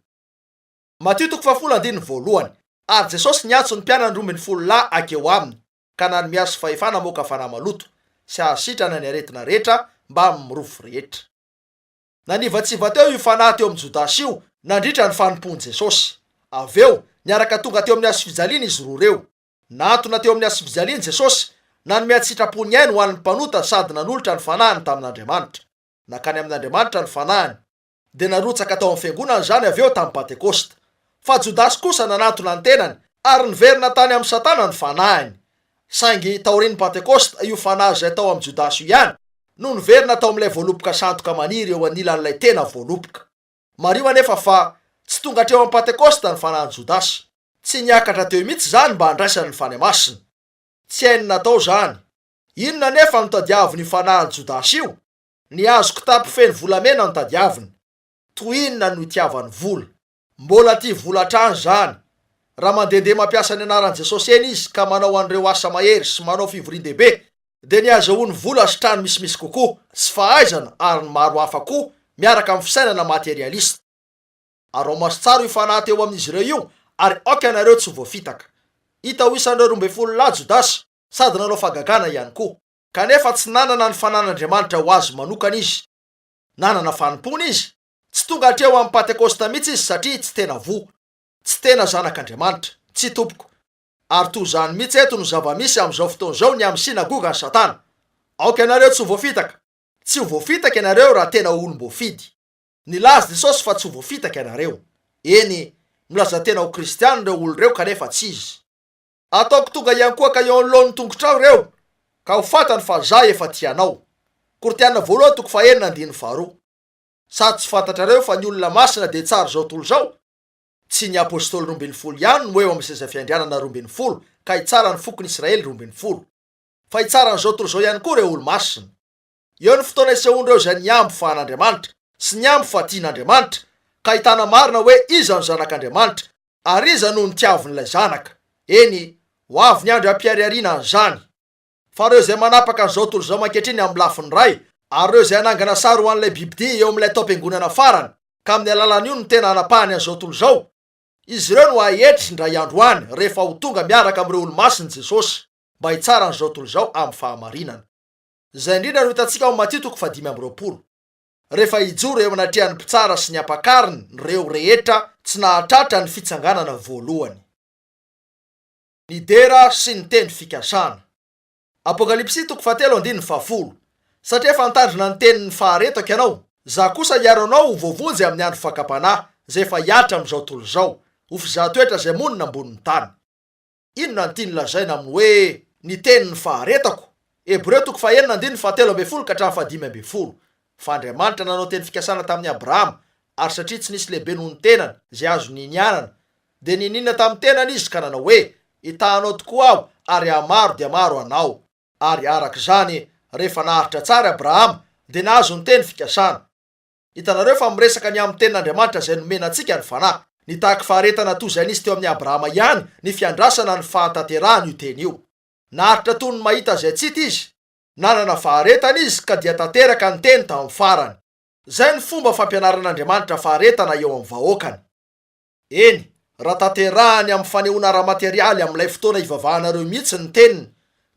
Matio toko fahafolo andininy voalohany. Ary Jesosy niantso ny mpianany 12 lahy hakeo aminy, ka nanome azy fahefana hamoaka fanahy maloto, sy hahasitrana ny aretina rehetra mbamin'ny mirofo rehetra. Nanivatsiva teo io fanahy teo amin'i Jodasy io nandritra ny fanompoan'i Jesosy. Avy eo, niaraka tonga teo amin'ny hazofijaliana izy roa ireo. Nahantona teo amin'ny hazofijaliana Jesosy, nanome an-tsitrapo ny ainy ho an'ny mpanota sady nanolotra ny fanahiny tamin'Andriamanitra. Nankany amin'Andriamanitra ny fanahiny. Dia narotsaka tao amin'ny fiangonana izany avy eo tamin'ny Pantekosta. Fa Jodasy kosa nanantona ny tenany, ary niverina tany amin'i Satana ny fanahiny. Saingy taorian'ny Pantekosta, io fanahy izay tao amin'i Jodasy io ihany no niverina tao amin'ilay voaloboka sandoka maniry eo anilan'ilay tena voaloboka. Mariho anefa fa tsy tonga hatreo amin'ny Pantekosta ny fanahin'i Jodasy. Tsy niakatra teo mihitsy izany mba handraisany ny Fanahy Masina. Tsy hainy natao izany. Inona anefa no tadiavin'io fanahin'i Jodasy io? Ny hazo kitapo feno volamena no tadiaviny. Toy inona no itiavany vola? Mbola tia vola hatrany izany. Raha mandehandeha mampiasa ny anaran'i Jesosy eny izy ka manao an'ireo asa mahery sy manao fivorian-dehibe, dia ny ahazahoany vola sy trano misimisy kokoa, sy fahaizana ary ny maro hafa koa miaraka amin'ny fisainana materialista. Araho maso tsara io fanahy teo amin'izy ireo io ary aoka ianareo tsy ho voafitaka. Hita ho isan'ireo 12 lahy Jodasy sady nanao fahagagana ihany koa. Kanefa tsy nanana ny fanan'Andriamanitra ho azy manokana izy. Nanana fanompoana izy. Tsy tonga hatreo amin'ny Pantekosta mihitsy izy satria tsy tena voa. Tsy tena zanak'Andriamanitra. Tsia tompoko. Ary toy izany mihitsy eto no zava-misy amin'izao fotoana izao ny amin'ny synagogan'i Satana. Aoka ianareo tsy ho voafitaka. Tsy ho voafitaka ianareo raha tena olom-boafidy. Nilaza Jesosy fa tsy ho voafitaka ianareo. Eny, milaza tena ho kristiana ireo olona ireo kanefa tsy izy. Ataoko tonga hiankohoka eo anoloan'ny tongotrao ireo, ka ho fantany fa Izaho efa tia anao. Korintiana voalohany toko fahenina andininy faharoa. Sa tsy fantatrareo fa ny olona masina dia tsara izao tontolo izao? Tsy ny apostoly 12 ihany no eo amin'ny seza fiandrianana 12 ka hitsara ny fokon'Israely 12. Fa hitsara an'izao tontolo izao ihany koa ireo olo-masina. Eo ny fotoana isehoan'ireo izay nihambo fa an'Andriamanitra sy nihambo fa tian'Andriamanitra, ka ahitana marina hoe iza no zanak'Andriamanitra ary iza no notiavin'ilay Zanaka. Eny, ho avy ny andro hampiharihariana an'izany. Fa ireo izay manapaka an'izao tontolo izao ankehitriny amin'ny lafiny iray, ary ireo izay hanangana sary ho an'ilay bibidia eo amin'ilay taom-piangonana farany, ka amin'ny alalan'io no tena hanapahany an'izao tontolo izao, izy ireo no haetry indray andro any rehefa ho tonga miaraka amin'ireo olo-masiny Jesosy mba hitsara an'izao tontolo izao amin'ny fahamarinana. Izay indrindra no hitantsika ao Matio toko fahadimy amby 20, rehefa hijoro eo anatrehan'ny mpitsara sy ny ampakariny ireo rehetra tsy nahatratra ny fitsanganana voalohany. Ny dera sy ny teny fikasana. Apokalypsy toko fahatelo andininy fahafolo. Satria efa nitandrina ny tenin'ny faharetako ianao, Izaho kosa hiaro anao ho voavonjy amin'ny andro fakam-panahy izay efa hihatra amin'izao tontolo izao, ho fizahan-toetra izay monina ambonin'ny tany. Inona no tiany lazaina amin'ny hoe ny tenin'ny faharetako? Hebreo toko fahenina andininy fahatelo ambin'ny folo ka hatramin'ny fahadimy ambin'ny folo. Fa Andriamanitra nanao teny fikasana tamin'i Abrahama, ary satria tsy nisy lehibe noho ny tenany, izay azony ninianana, dia niniana tamin'ny tenany izy ka nanao hoe, Hitahanao tokoa aho, ary hahamaro dia maro anao. Ary araka izany, rehefa naharitra tsara Abrahama, dia nahazo ny teny fikasana. Hitanareo fa miresaka ny amin'ny Tenin'Andriamanitra izay nomena antsika ny Fanahy. Nitaky faharetana toy izay nisy teo amin'i Abrahama ihany ny fiandrasana ny fahatanterahan'io Teny io. Naharitra toy ny mahita izay tsy hita izy. Nanana faharetana izy ka dia tanteraka ny Teny tamin'ny farany. Izay ny fomba fampianaran'Andriamanitra faharetana eo amin'ny vahoakany. Eny, raha tanterahany amin'ny fanehoana ara-materialy amin'ilay fotoana ivavahanareo mihitsy ny teniny,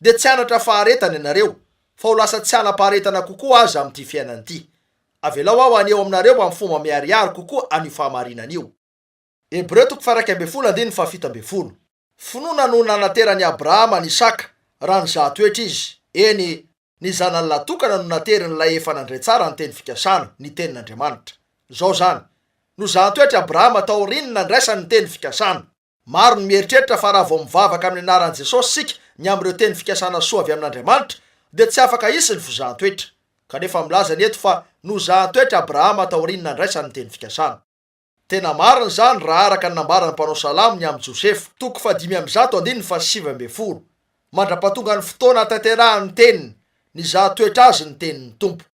dia tsy hanatra faharetana ianareo, fa ho lasa tsy hanam-paharetana kokoa aza amin'ity fiainana ity. Avelao aho haneho aminareo amin'ny fomba miharihary kokoa an'io fahamarinana io. Hebreo toko faha-11 andininy faha-17. Finoana no nanateran'i Abrahama an'i Isaka, raha nizaha toetra izy, eny, ny zanany lahy tokana no naterin'ilay efa nandray tsara ny teny fikasana, ny tenin'Andriamanitra. Izao izany, nozahan-toetra Abrahama taorian'ny nandraisany ny teny fikasana. Maro ny mieritreritra fa raha vao mivavaka amin'ny anaran'i Jesosy isika ny amin'ireo teny fikasana soa avy amin'Andriamanitra, dia tsy afaka hisy ny fizahan-toetra. Kanefa milaza ny eto fa nozahan-toetra Abrahama taorian'ny nandraisany ny teny fikasana. Tena marina izany raha araka ny nambaran'ny mpanao salamo ny amin'i Josefa, toko fahadimy amby zato andininy fahasivy ambin'ny folo, Mandra-pahatonga ny fotoana hahatanterahan'ny teniny, nizaha toetra azy ny tenin'ny Tompo.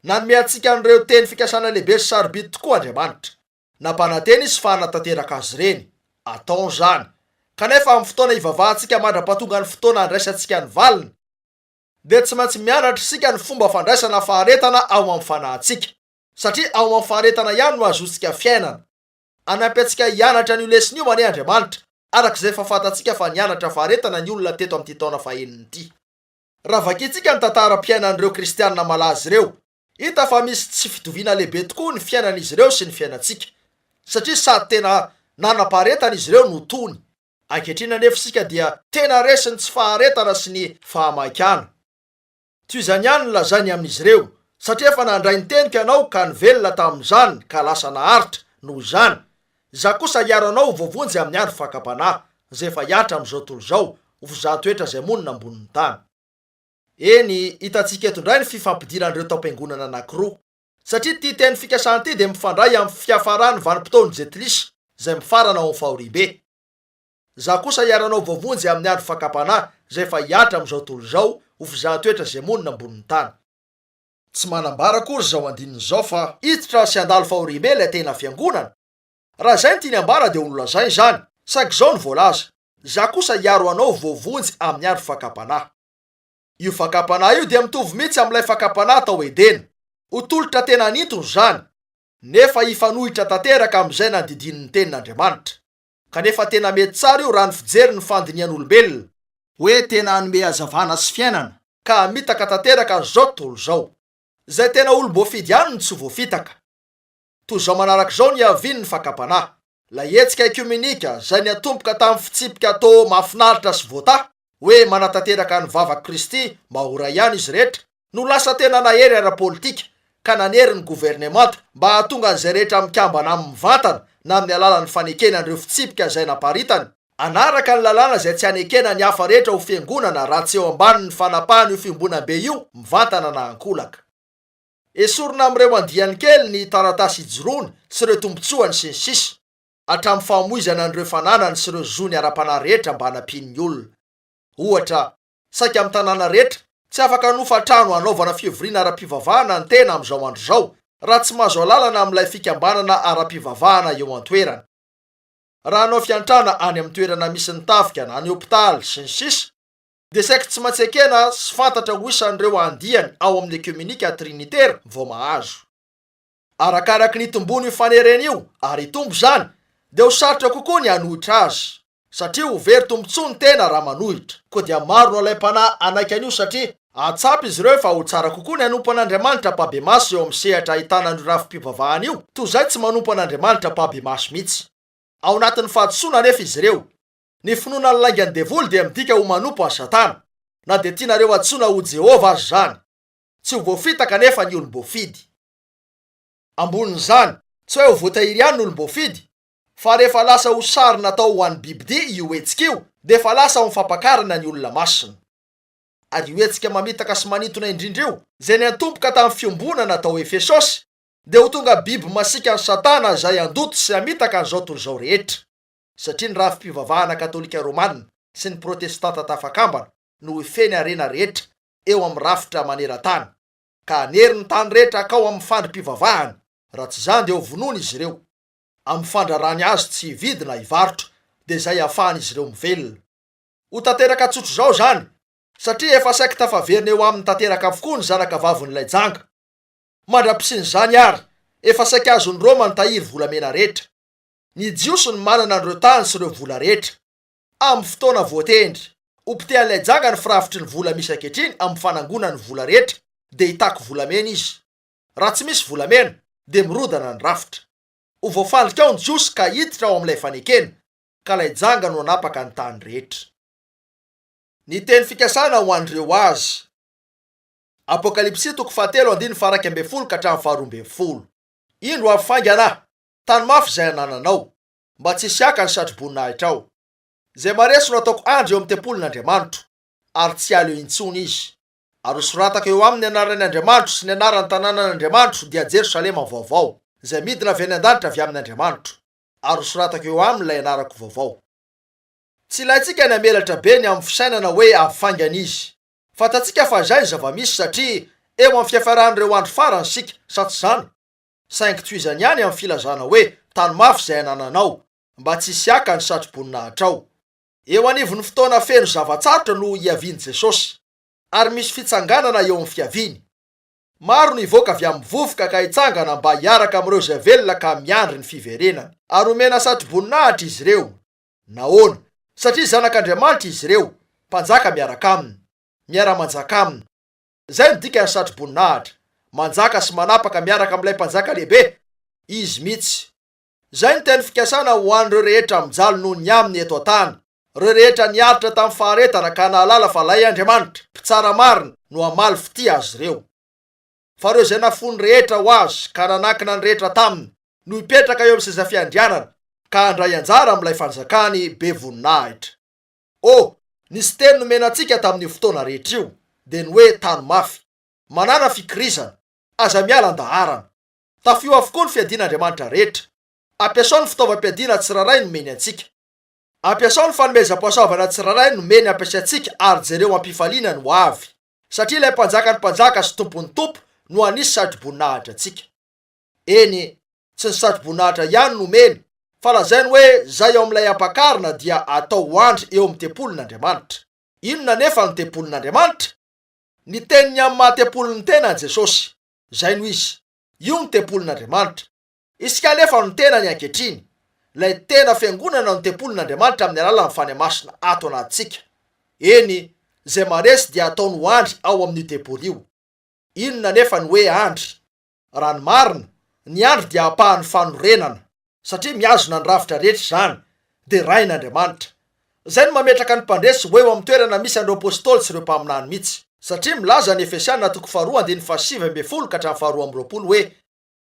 Nanome antsika an'ireo teny fikasana lehibe sy sarobidy tokoa Andriamanitra. Nampanantena Izy fa hanatanteraka azy ireny. Ataony izany. Kanefa amin'ny fotoana ivavahantsika mandra-pahatonga ny fotoana handraisantsika ny valiny, dia tsy maintsy mianatra isika ny fomba fandraisana faharetana ao amin'ny fanahintsika. Satria ao amin'ny faharetana ihany no ahazoantsika fiainana. Hanampy antsika hianatra an'io lesona io anie Andriamanitra, araka izay efa fantatsika fa nianatra faharetana ny olona teto amin'ity taona fahenina ity. Raha vakintsika ny tantaram-piainan'ireo kristiana malaza ireo, hita fa misy tsy fitoviana lehibe tokoa ny fiainan'izy ireo sy ny fiainantsika. Satria sady tena nanam-paharetana izy ireo no tony. Ankehitriny anefa isika dia tena resin'ny tsy faharetana sy ny fahamaikana. Toy izany ihany no lazainy amin'izy ireo, Satria efa nandray ny teniko ianao ka nivelona tamin'izany ka lasa naharitra, noho izany, Izaho kosa hiaro anao ho voavonjy amin'ny andro fakam-panahy, izay efa hihatra amin'izao tontolo izao, ho fizahan-toetra izay monina ambonin'ny tany. Eny, hitantsika eto indray ny fifampidiran'ireo taom-piangonana anankiroa. Satria ity teny fikasana ity dia mifandray amin'ny fiafaran'ny vanim-potoan'ny Jentilisa, izay mifarana ao amin'ny fahoriambe. Izaho kosa hiaranao voavonjy amin'ny andro fakam-panahy izay efa hihatra amin'izao tontolo izao ho fizahan-toetra izay monina ambonin'ny tany. Tsy manambara akory izao andininy izao fa hiditra sy handalo fahoriambe ilay tena fiangonana. Raha izay no tiany ambara dia ho nolazainy izany, saingy izao no voalaza, Izaho kosa hiaro anao voavonjy amin'ny andro fakam-panahy. Io fakam-panahy io dia mitovy mihitsy amin'ilay fakam-panahy tao Edena. Ho tolotra tena hanintona izany, nefa hifanohitra tanteraka amin'izay nandidian'ny Tenin'Andriamanitra. Kanefa tena mety tsara io raha ny fijery ny fandinihan'olombelona, hoe tena hanome hazavana sy fiainana, ka hamitaka tanteraka an'izao tontolo izao. Izay tena olom-boafidy ihany no tsy voafitaka. Toy izao manaraka izao ny hiavian'ny fakam-panahy. Ilay hetsika ekiomenika izay niatomboka tamin'ny fitsipika toa mahafinaritra sy voatahy, hoe manatanteraka ny vavak'i Kristy mba ho iray ihany izy rehetra, no lasa tena nahery ara-politika ka nanery ny governemanta mba hahatonga an'izay rehetra mikambana aminy mivantana na amin'ny alalan'ny fanekena an'ireo fitsipika izay naparitany, hanaraka ny lalàna izay tsy hanekena ny hafa rehetra ho fiangonana raha tsy eo ambanin'ny fanapahan'io fiombonambe io mivantana na ankolaka. Esorina amin'ireo andiany kely ny taratasy ijoroany sy ireo tombontsoany sy ny sisa, hatramin'ny famoizana an'ireo fananany sy ireo zony ara-panahy rehetra mba hanampiany ny olona. Ohatra, saika amin'ny tanàna rehetra, tsy afaka hanofa trano hanaovana fivoriana ara-pivavahana ny tena amin'izao andro izao, raha tsy mahazo alalana amin'ilay fikambanana ara-pivavahana eo an-toerana. Raha hanao fiantrana any amin'ny toerana misy ny tafika na ny hopitaly, sy ny sisa, dia saiky tsy maintsy ekena sy fantatra ho isan'ireo andiany ao amin'ny Ekiomenika Trinitera vao mahazo. Arakaraky ny hitomboan'io fanerena io, ary hitombo izany, dia ho sarotra kokoa ny hanohitra azy, satria ho very tombontsoa ny tena raha manohitra. Koa dia maro no alaim-panahy hanaiky an'io satria hahatsapa izy ireo fa ho tsara kokoa ny hanompo an'Andriamanitra ampahibemaso eo amin'ny sehatra ahitana an'io rafi-pivavahana io, toy izay tsy manompo an'Andriamanitra ampahibemaso mihitsy. Ao anatin'ny fahadisoana anefa izy ireo. Ny finoana ny laingan'ny devoly dia midika ho manompo an'i Satana, na dia tianareo antsoina ho Jehovah aza izany. Tsy ho voafitaka anefa ny olom-boafidy. Ambonin'izany, tsy hoe ho voatahiry ihany ny olom-boafidy, fa rehefa lasa ho sary natao ho an'ny bibidia io hetsika io, dia efa lasa ao amin'ny fampakarana ny olona masina. Ary io hetsika mamitaka sy manintona indrindra io, izay niantomboka tamin'ny fiombonana tao Efesosy, dia ho tonga biby masiaka an'i Satana izay handoto sy hamitaka an'izao tontolo izao rehetra. Satria ny rafi-pivavahana katolika romana sy ny protestanta tafakambana no hifehy ny harena rehetra eo amin'ny rafitra maneran-tany, ka hanery ny tany rehetra hakao amin'ny fandrim-pivavahany, raha tsy izany dia ho vonoina izy ireo, amin'ny fandrarany azy tsy hividy na hivarotra, dia izay hahafahan'izy ireo mivelona. Ho tanteraka tsotr'izao izany, satria efa saiky tafaverina eo aminy tanteraka avokoa ny zanaka vavin'ilay janga. Mandra-pisian'izany àry, efa saiky azon'i Roma ny tahiry volamena rehetra. Ny Jiosy no manana an'ireo tany sy ireo vola rehetra. Amin'ny fotoana voatendry, ho potehan'ilay janga ny firafitry ny vola misy ankehitriny amin'ny fanangonany ny vola rehetra, dia hitaky volamena izy. Raha tsy misy volamena, dia mirodana ny rafitra. Ho voafandrika ao ny Jiosy ka hiditra ao amin'ilay fanekena, ka ilay janga no hanapaka ny tany rehetra. Ny teny fikasana ho an'ireo azy. Apokalypsy toko fahatelo andininy faha-11 ka hatramin'ny faha-12. Indro avy faingana aho, Tano mafy izay anananao, mba tsy hisy haka ny satroboninahitra-o. Izay maresy no hataoko andry eo amin'ny tempolin'Andriamanitro, ary tsy hiala eo intsony izy. Ary hosoratako eo aminy ny anaran'ny Andriamanitro sy ny anaran'ny tanànan'Andriamanitro, dia Jerosalema vaovao, izay midina avy any an-danitra avy amin'ny Andriamanitro, ary hosoratako eo aminy ilay anarako vaovao. Tsy ilaintsika ny hamelatra be ny amin'ny fisainana hoe avy faingana izy. Fantatsika fa izay ny zava-misy satria eo amin'ny fiafaran'ireo andro farany isika, sa tsy izany? saingy tohizany ihany amin'ny filazana hoe tano mafy izay anananao, mba tsy hisy haka ny satroboninahtrao. Eo anivon'ny fotoana feno zava-tsarotra no hiavian'i Jesosy, ary misy fitsanganana eo amin'ny fiaviany. Maro no hivoaka avy amin'ny vovoka ka hitsangana mba hiaraka amin'ireo izay velona ka miandry ny fiverenany. Ary homena satroboninahitra izy ireo. Nahoana? Satria zanak'Andriamanitra izy ireo, mpanjaka miaraka aminy, miara-manjaka aminy. Izay no dikan'ny satroboninahitra. Manjaka sy manapaka miaraka amin'ilay Mpanjaka lehibe izy mihitsy. Izay no teny fikasana ho an'ireo rehetra mijaly noho ny aminy eto an-tany, ireo rehetra niaritra tamin'ny faharetana ka nahalala fa ilay Andriamanitra, Mpitsara marina, no hamaly fitia azy ireo. Fa ireo izay nafoiny rehetra ho azy ka nanankina ny rehetra taminy no hipetraka eo amin'ny seza fiandrianana ka handray anjara amin'ilay fanjakany be voninahitra. Oh, nisy teny nomena antsika tamin'io fotoana rehetra io, dia ny hoe tano mafy. Manàna fikirizana. Aza miala an-daharana. Tafio avokoa ny fiadian'Andriamanitra rehetra. Ampiasao ny fitaovam-piadiana tsirairay nomeny antsika. Ampiasao ny fanomezam-pahasoavana tsirairay nomeny ampiasaintsika ary jereo am-pifaliana ny ho avy. Satria ilay Mpanjakan'ny mpanjaka sy Tompon'ny tompo no hanisy satroboninahitra antsika. Eny, tsy ny satroboninahitra ihany no omeny, fa lazainy hoe izay ao amin'ilay ampakarina dia atao ho andry eo amin'ny tempolin'Andriamanitra. Inona anefa no tempolin'Andriamanitra? Ny teniny amin'ny maha tempolin'ny tenany Jesosy. Izay no izy. Io no tempolin'Andriamanitra. Isika anefa no tenany ankehitriny. Ilay tena fiangonana no tempolin'Andriamanitra amin'ny alalan'ny Fanahy Masina ato anatintsika. Eny, izay maresy dia ataony ho andry ao amin'io tempoly io. Inona anefa ny hoe andry? Raha ny marina, ny andry dia ampahan'ny fanorenana. Satria mihazona ny rafitra rehetra izany, derain'Andriamanitra. Izay no mametraka ny mpandresy ho eo amin'ny toerana misy an'ireo apostoly sy ireo mpaminany mihitsy. Satria milaza ny Efesiana toko faharoa andininy fahasivy ambin'ny folo ka hatramin'ny faharoa amby roapolo hoe,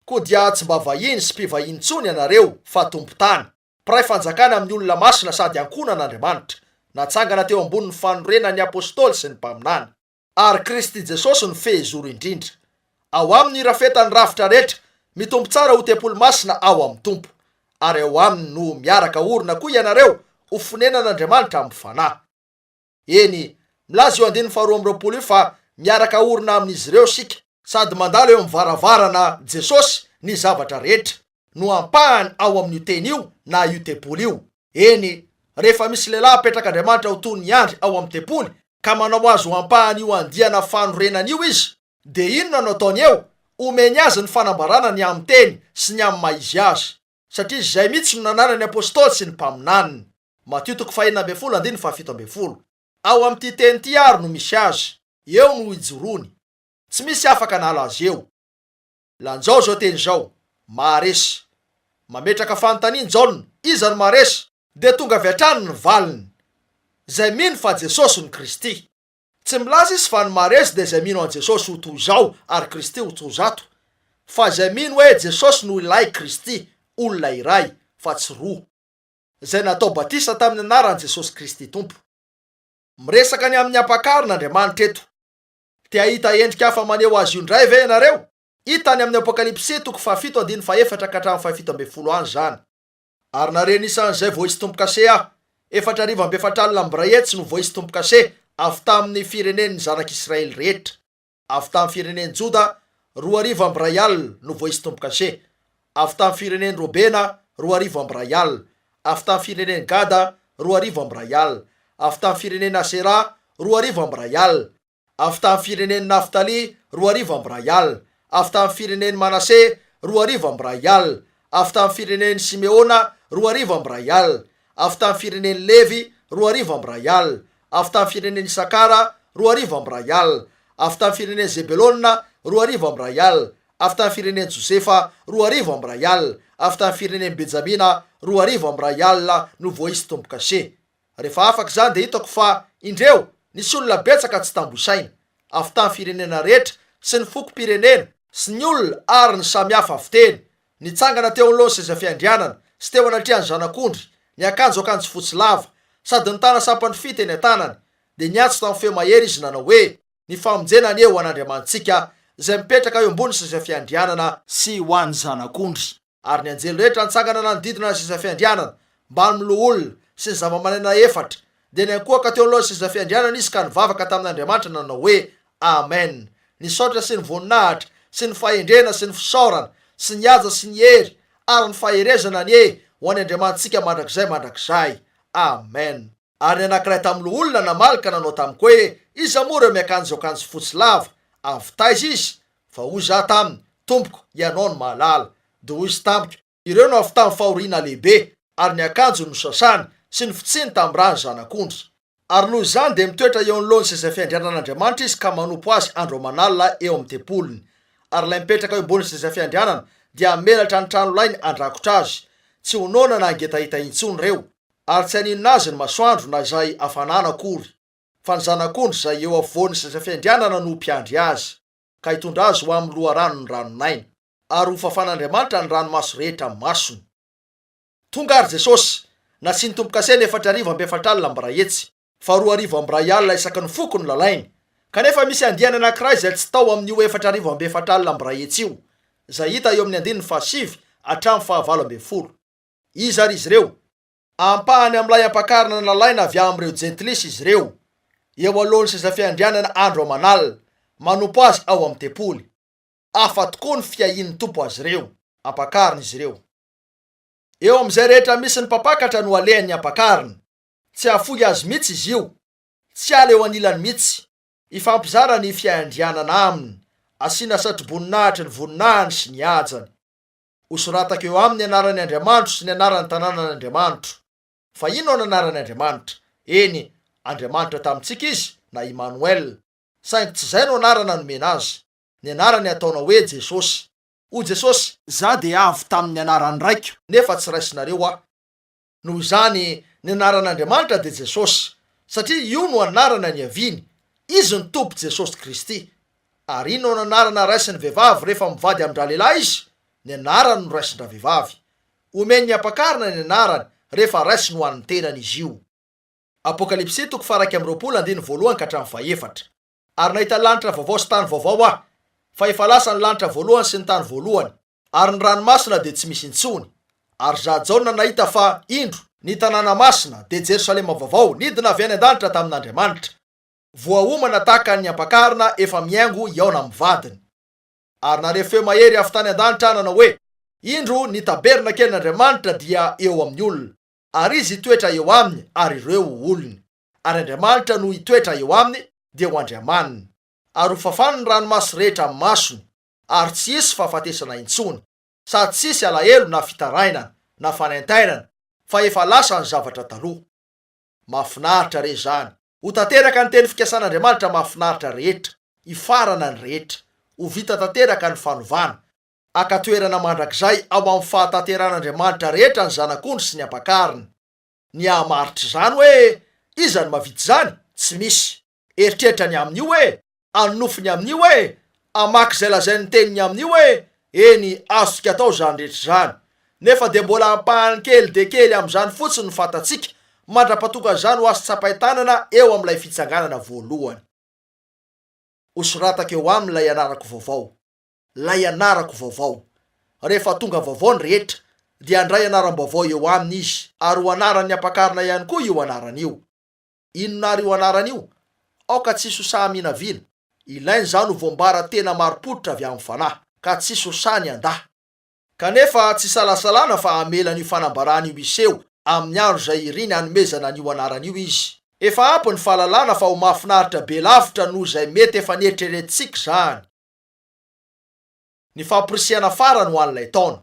Koa dia tsy mba vahiny sy mpivahiny intsony ianareo, fa tompon-tany, mpiray fanjakana amin'ny olona masina sady ankohonan'Andriamanitra, natsangana teo ambonin'ny fanorenan'ny apostoly sy ny mpaminany. Ary Kristy Jesosy no fehizoro indrindra. Ao Aminy no irafetan'ny rafitra rehetra, mitombo tsara ho tempoly masina ao amin'ny Tompo. Ary ao Aminy no miaraka orina koa ianareo ho fonenan'Andriamanitra amin'ny Fanahy. Eny, milaza io andininy faharoa amby roapolo io fa miaraka orina amin'izy ireo isika, sady mandalo eo amin'ny varavarana Jesosy ny zavatra rehetra, no ampahany ao amin'io teny io na io tempoly io. Eny, rehefa misy lehilahy apetrak'Andriamanitra ho toy ny andry ao amin'ny tempoly, ka manao azy ho ampahan'io andiana fanorenana io izy, dia inona no ataony eo? Omeny azy ny fanambarana ny amin'ny teny sy ny amin'ny maha-izy azy, satria izay mihitsy no nananan'ny apostoly sy ny mpaminaniny. Matio toko fahenina ambin'ny folo andininy fahafito ambin'ny folo. Ao amin'ity teny ity àry no misy azy, eo no ijoroany. Tsy misy afaka hanala azy eo. Lanjao izao teny izao, Maharesy. Mametraka fanontaniana Jaona, Iza no maharesy? Dia tonga avy hatrany ny valiny, Izay mino fa Jesosy no Kristy. Tsy milaza izy fa ny maharesy dia izay mino an'i Jesosy ho toy izao ary Kristy ho toy izato, fa izay mino hoe Jesosy no ilay Kristy, olona iray, fa tsy roa. Izay natao batisa tamin'ny anaran'i Jesosy Kristy Tompo. Miresaka ny amin'ny ampakarina Andriamanitra eto. Te hahita endrika hafa maneho azy io indray ve ianareo? Hita any amin'ny Apokalypsy toko fahafito andininy fahefatra ka hatramin'ny fahafito ambin'ny folo any izany. Ary nahare ny isan'izay voaisy tombo-kase aho, 440 100 no voaisy tombo-kase avy tamin'ny firenen'ny zanak'Israely rehetra. Avy tamin'ny firenen'i Joda, 220 no voaisy tombo-kase. Avy tamin'ny firenen'i Robena, 220. Avy tamin'ny firenen'i Gada, 220. Avy tamin'ny firenen'i Asera, 220. Avy tamin'ny firenen'i Naftaly, 220. Avy tamin'ny firenen'i Manase, 220. Avy tamin'ny firenen'i Simeona, 220. Avy tamin'ny firenen'i Levy, 220. Avy tamin'ny firenen'i Isakara, 220. Avy tamin'ny firenen'i Zebelona, 220. Avy tamin'ny firenen'i Josefa, 220. Avy tamin'ny firenen'i Benjamina, 220 no voaisy tombo-kase. Rehefa afaka izany dia hitako fa, indreo, nisy olona betsaka tsy tambo isaina, avy tamin'ny firenena rehetra sy ny fokom-pirenena sy ny olona ary ny samy hafa fiteny, nitsangana teo anoloan'ny seza fiandrianana sy teo anatrehan'ny Zanak'ondry, niakanjo akanjo fotsy lava, sady nitana sampan'ny fy teny an-tanany, dia niantso tamin'ny feo mahery izy nanao hoe, Ny famonjena anie ho an'Andriamanitsika, izay mipetraka eo ambony seza fiandrianana, sy ho an'ny Zanak'ondry. Ary ny anjely rehetra nitsangana nanodidina ny seza fiandrianana, mbamin'ny loholona, sy ny zava-manan'aina efatra, dia niankohoka teo anoloan'ny seza fiandrianana izy ka nivavaka tamin'Andriamanitra nanao hoe, Amen! Ny saotra sy ny voninahitra, sy ny fahendrena sy ny fisaorana, sy ny haja sy ny hery, ary ny faherezana anie ho an' Andriamanitsika mandrakizay mandrakizay. Amen! Ary ny anankiray tamin'ny loholona namaly ka nanao tamiko hoe, Iza moa ireo miakanjo akanjo fotsy lava? Avy taiza izy? Fa hoy izaho taminy, Tompoko, ianao no mahalala. Dia hoy izy tamiko, Ireo no avy tamin'ny fahoriana lehibe, ary ny akanjony nosasany, sy nofotsiny tamin'ny ran'ny Zanak'ondry. Ary noho izany dia mitoetra eo anoloan'ny seza fiandrianan'Andriamanitra izy ka manompo Azy andro aman'alina eo amin'ny tempoliny. Ary ilay mipetraka eo ambonin'ny seza fiandrianana dia hamelatra ny tranolainy handrakotra azy. Tsy ho noana na hangetaheta intsony ireo, ary tsy haninona azy ny masoandro na izay hafanana akory, fa ny Zanak'ondry izay eo afovoan'ny seza fiandrianana no ho mpiandry azy, ka hitondra azy ho amin'ny loharanon'ny ranon'aina. Ary hofafan'Andriamanitra ny ranomaso rehetra amin'ny masony. Tonga ary Jesosy, nasiany tombo-kase ny 340, fa 320 isaky ny foko no lalainy. Kanefa misy andiany anankiray izay tsy tao amin'io 340 io, izay hita eo amin'ny andininy fahasivy hatramin'ny fahavalo ambin'ny folo. Iza ary izy ireo? Ampahany amin'ilay ampakarina nalaina avy amin'ireo Jentilisa izy ireo, eo alohan'ny seza fiandrianana andro aman'alina, manompo Azy ao amin'ny tempoly. Hafa tokoa ny fiahian'ny Tompo azy ireo. Ampakarina izy ireo. Eo amin'izay rehetra misy ny mpampakatra no alehan'ny ampakarina. Tsy hahafoy azy mihitsy izy io. Tsy hiala eo anilany mihitsy. Hifampizara ny fiandrianana aminy. Asiana satroboninahitry ny voninahiny sy ny hajany. Hosoratako eo aminy ny anaran'ny Andriamanitro sy ny anaran'ny tanànan'Andriamanitro. Fa inona no anaran'ny Andriamanitra? Eny, Andriamanitra tamintsika Izy, na Imanoela. Saingy tsy izay no anarana nomena Azy. Ny anarany ataona hoe Jesosy. Hoy Jesosy. Za dia avy tamin'ny anaran'ny Raiko, nefa tsy raisinareo Aho. Noho izany, ny anaran'Andriamanitra dia Jesosy, satria io no anarana niaviany. Izy no Tompo Jesosy Kristy. Ary inona no anarana raisin'ny vehivavy rehefa mivady amin-dralehilahy izy? Ny anarany no raisin-dravehivavy. Omen'ny ampakarina ny anarany rehefa raisiny ho an'ny tenany izy io. Apokalypsy toko faha-21 andininy voalohany ka hatramin'ny fahefatra. Ary nahita lanitra vaovao sy tany vaovao aho, fa efa lasa ny lanitra voalohany sy ny tany voalohany, ary ny ranomasina dia tsy misy intsony. Ary izaho Jaona nahita fa, indro, ny tanàna masina, dia Jerosalema vaovao, nidina avy any an-danitra tamin'Andriamanitra, voaomana tahaka ny ampakarina efa mihaingo hihaona amin'ny vadiny. Ary nahare feo mahery avy tany an-danitra aho nanao hoe, Indro, ny tabernakelin'Andriamanitra dia eo amin'ny olona, ary Izy hitoetra eo aminy, ary ireo ho olony. Ary Andriamanitra no hitoetra eo aminy, dia ho Andriamaniny. Ary hofafany ny ranomaso rehetra amin'ny masony, ary tsy hisy fahafatesana intsony, sady tsy hisy alahelo na fitarainana, na fanaintainana, fa efa lasa ny zavatra taloha. Mahafinaritra re izany! Ho tanteraka ny teny fikasan'Andriamanitra mahafinaritra rehetra, hifarana ny rehetra, ho vita tanteraka ny fanovana, haka toerana mandrakizay ao amin'ny fahatanterahan'Andriamanitra rehetra ny Zanak'ondry sy ny Ampakariny. Ny hahamaritra izany hoe iza no mahavita izany? Tsy misy. Eritreritra ny amin'io hoe, hanonofy ny amin'io hoe, hamaky izay lazain'ny teniny amin'io hoe, eny, azontsika atao izany rehetra izany. Nefa dia mbola ampahany kely dia kely amin'izany fotsiny no fantatsika, mandra-pahatongan'izany ho azo tsapain-tanana eo amin'ilay fitsanganana voalohany. Hosoratako eo aminy ilay anarako vaovao. Ilay anarako vaovao. Rehefa tonga vaovao ny rehetra, dia handray anaram-baovao eo aminy izy, ary ho anaran'ny ampakarina ihany koa io anarana io. Inona àry io anarana io? Aoka tsy hisy ho sahy haminavina. Ilaina izany ho voambara tena marim-pototra avy amin'ny Fanahy, ka tsy hisy ho sahy ny handà. Kanefa tsy isalasalana fa hamela an'io fanambarana io hiseho amin'ny andro izay iriny hanomezana an'io anarana io izy. Efa ampy ny fahalalana fa ho mahafinaritra be lavitra noho izay mety efa neritreretintsika izany. Ny famporisihana farany ho an'ilay taona.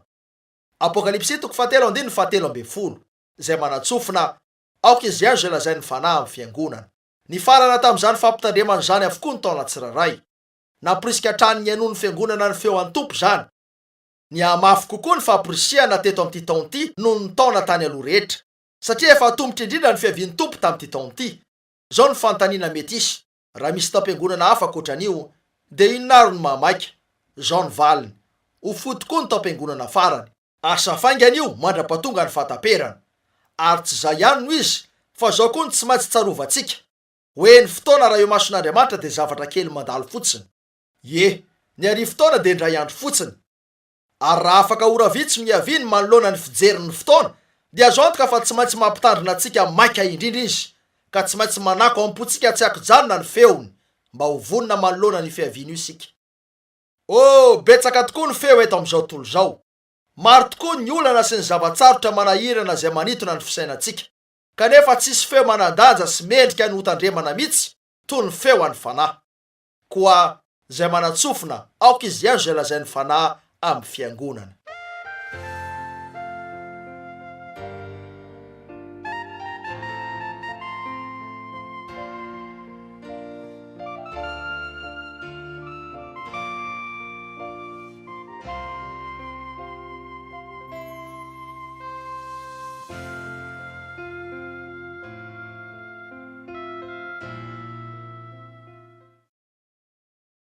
Apokalypsy toko fahatelo andininy fahatelo ambin'ny folo, izay manatsofina Aoka izy hihaino izay lazain'ny Fanahy amin'ny Fiangonana. Nifarana tamin'izany fampitandremana izany avokoa ny taona tsirairay. Namporisika hatrany ny hihainoan'ny Fiangonana ny feo an'ny Tompo izany. Nihamafy kokoa ny famporisihana teto amin'ity taona ity noho ny taona tany aloha rehetra, satria efa atomotra indrindra ny fiavian'ny Tompo tamin'ity taona ity. Izao no fanontaniana mety hisy, Raha misy taom-piangonana hafa ankoatra an'io, dia inona ary no mahamaika? Izao ny valiny, Ho fohy tokoa ny taom-piangonana farany. Asa faingana io mandra-pahatonga ny fahataperana. Ary tsy izay ihany no izy, fa izao koa no tsy maintsy tsarovantsika, hoe ny fotoana raha eo imason'Andriamanitra dia zavatra kely mandalo fotsiny. Ie, ny arivo taona dia indray andro fotsiny. Ary raha afaka ora vitsy no hiaviany manoloana ny fijeriny ny fotoana, dia azo antoka fa tsy maintsy mampitandrina antsika maika indrindra izy, ka tsy maintsy manako ao am-pontsika tsy an-kijanona ny feony, mba ho vonona manoloana an'io fiaviany io isika. Oh, betsaka tokoa ny feo eto amin'izao tontolo izao. Maro tokoa ny olana sy ny zava-tsarotra manahirana izay manintona ny fisainantsika. Kanefa tsisy feo manan-danja sy mendrika ny hotandremana mihitsy toy ny feo an'ny Fanahy. Koa izay manan-tsofina, aoka izy hihaino izay lazain'ny Fanahy amin'ny Fiangonana.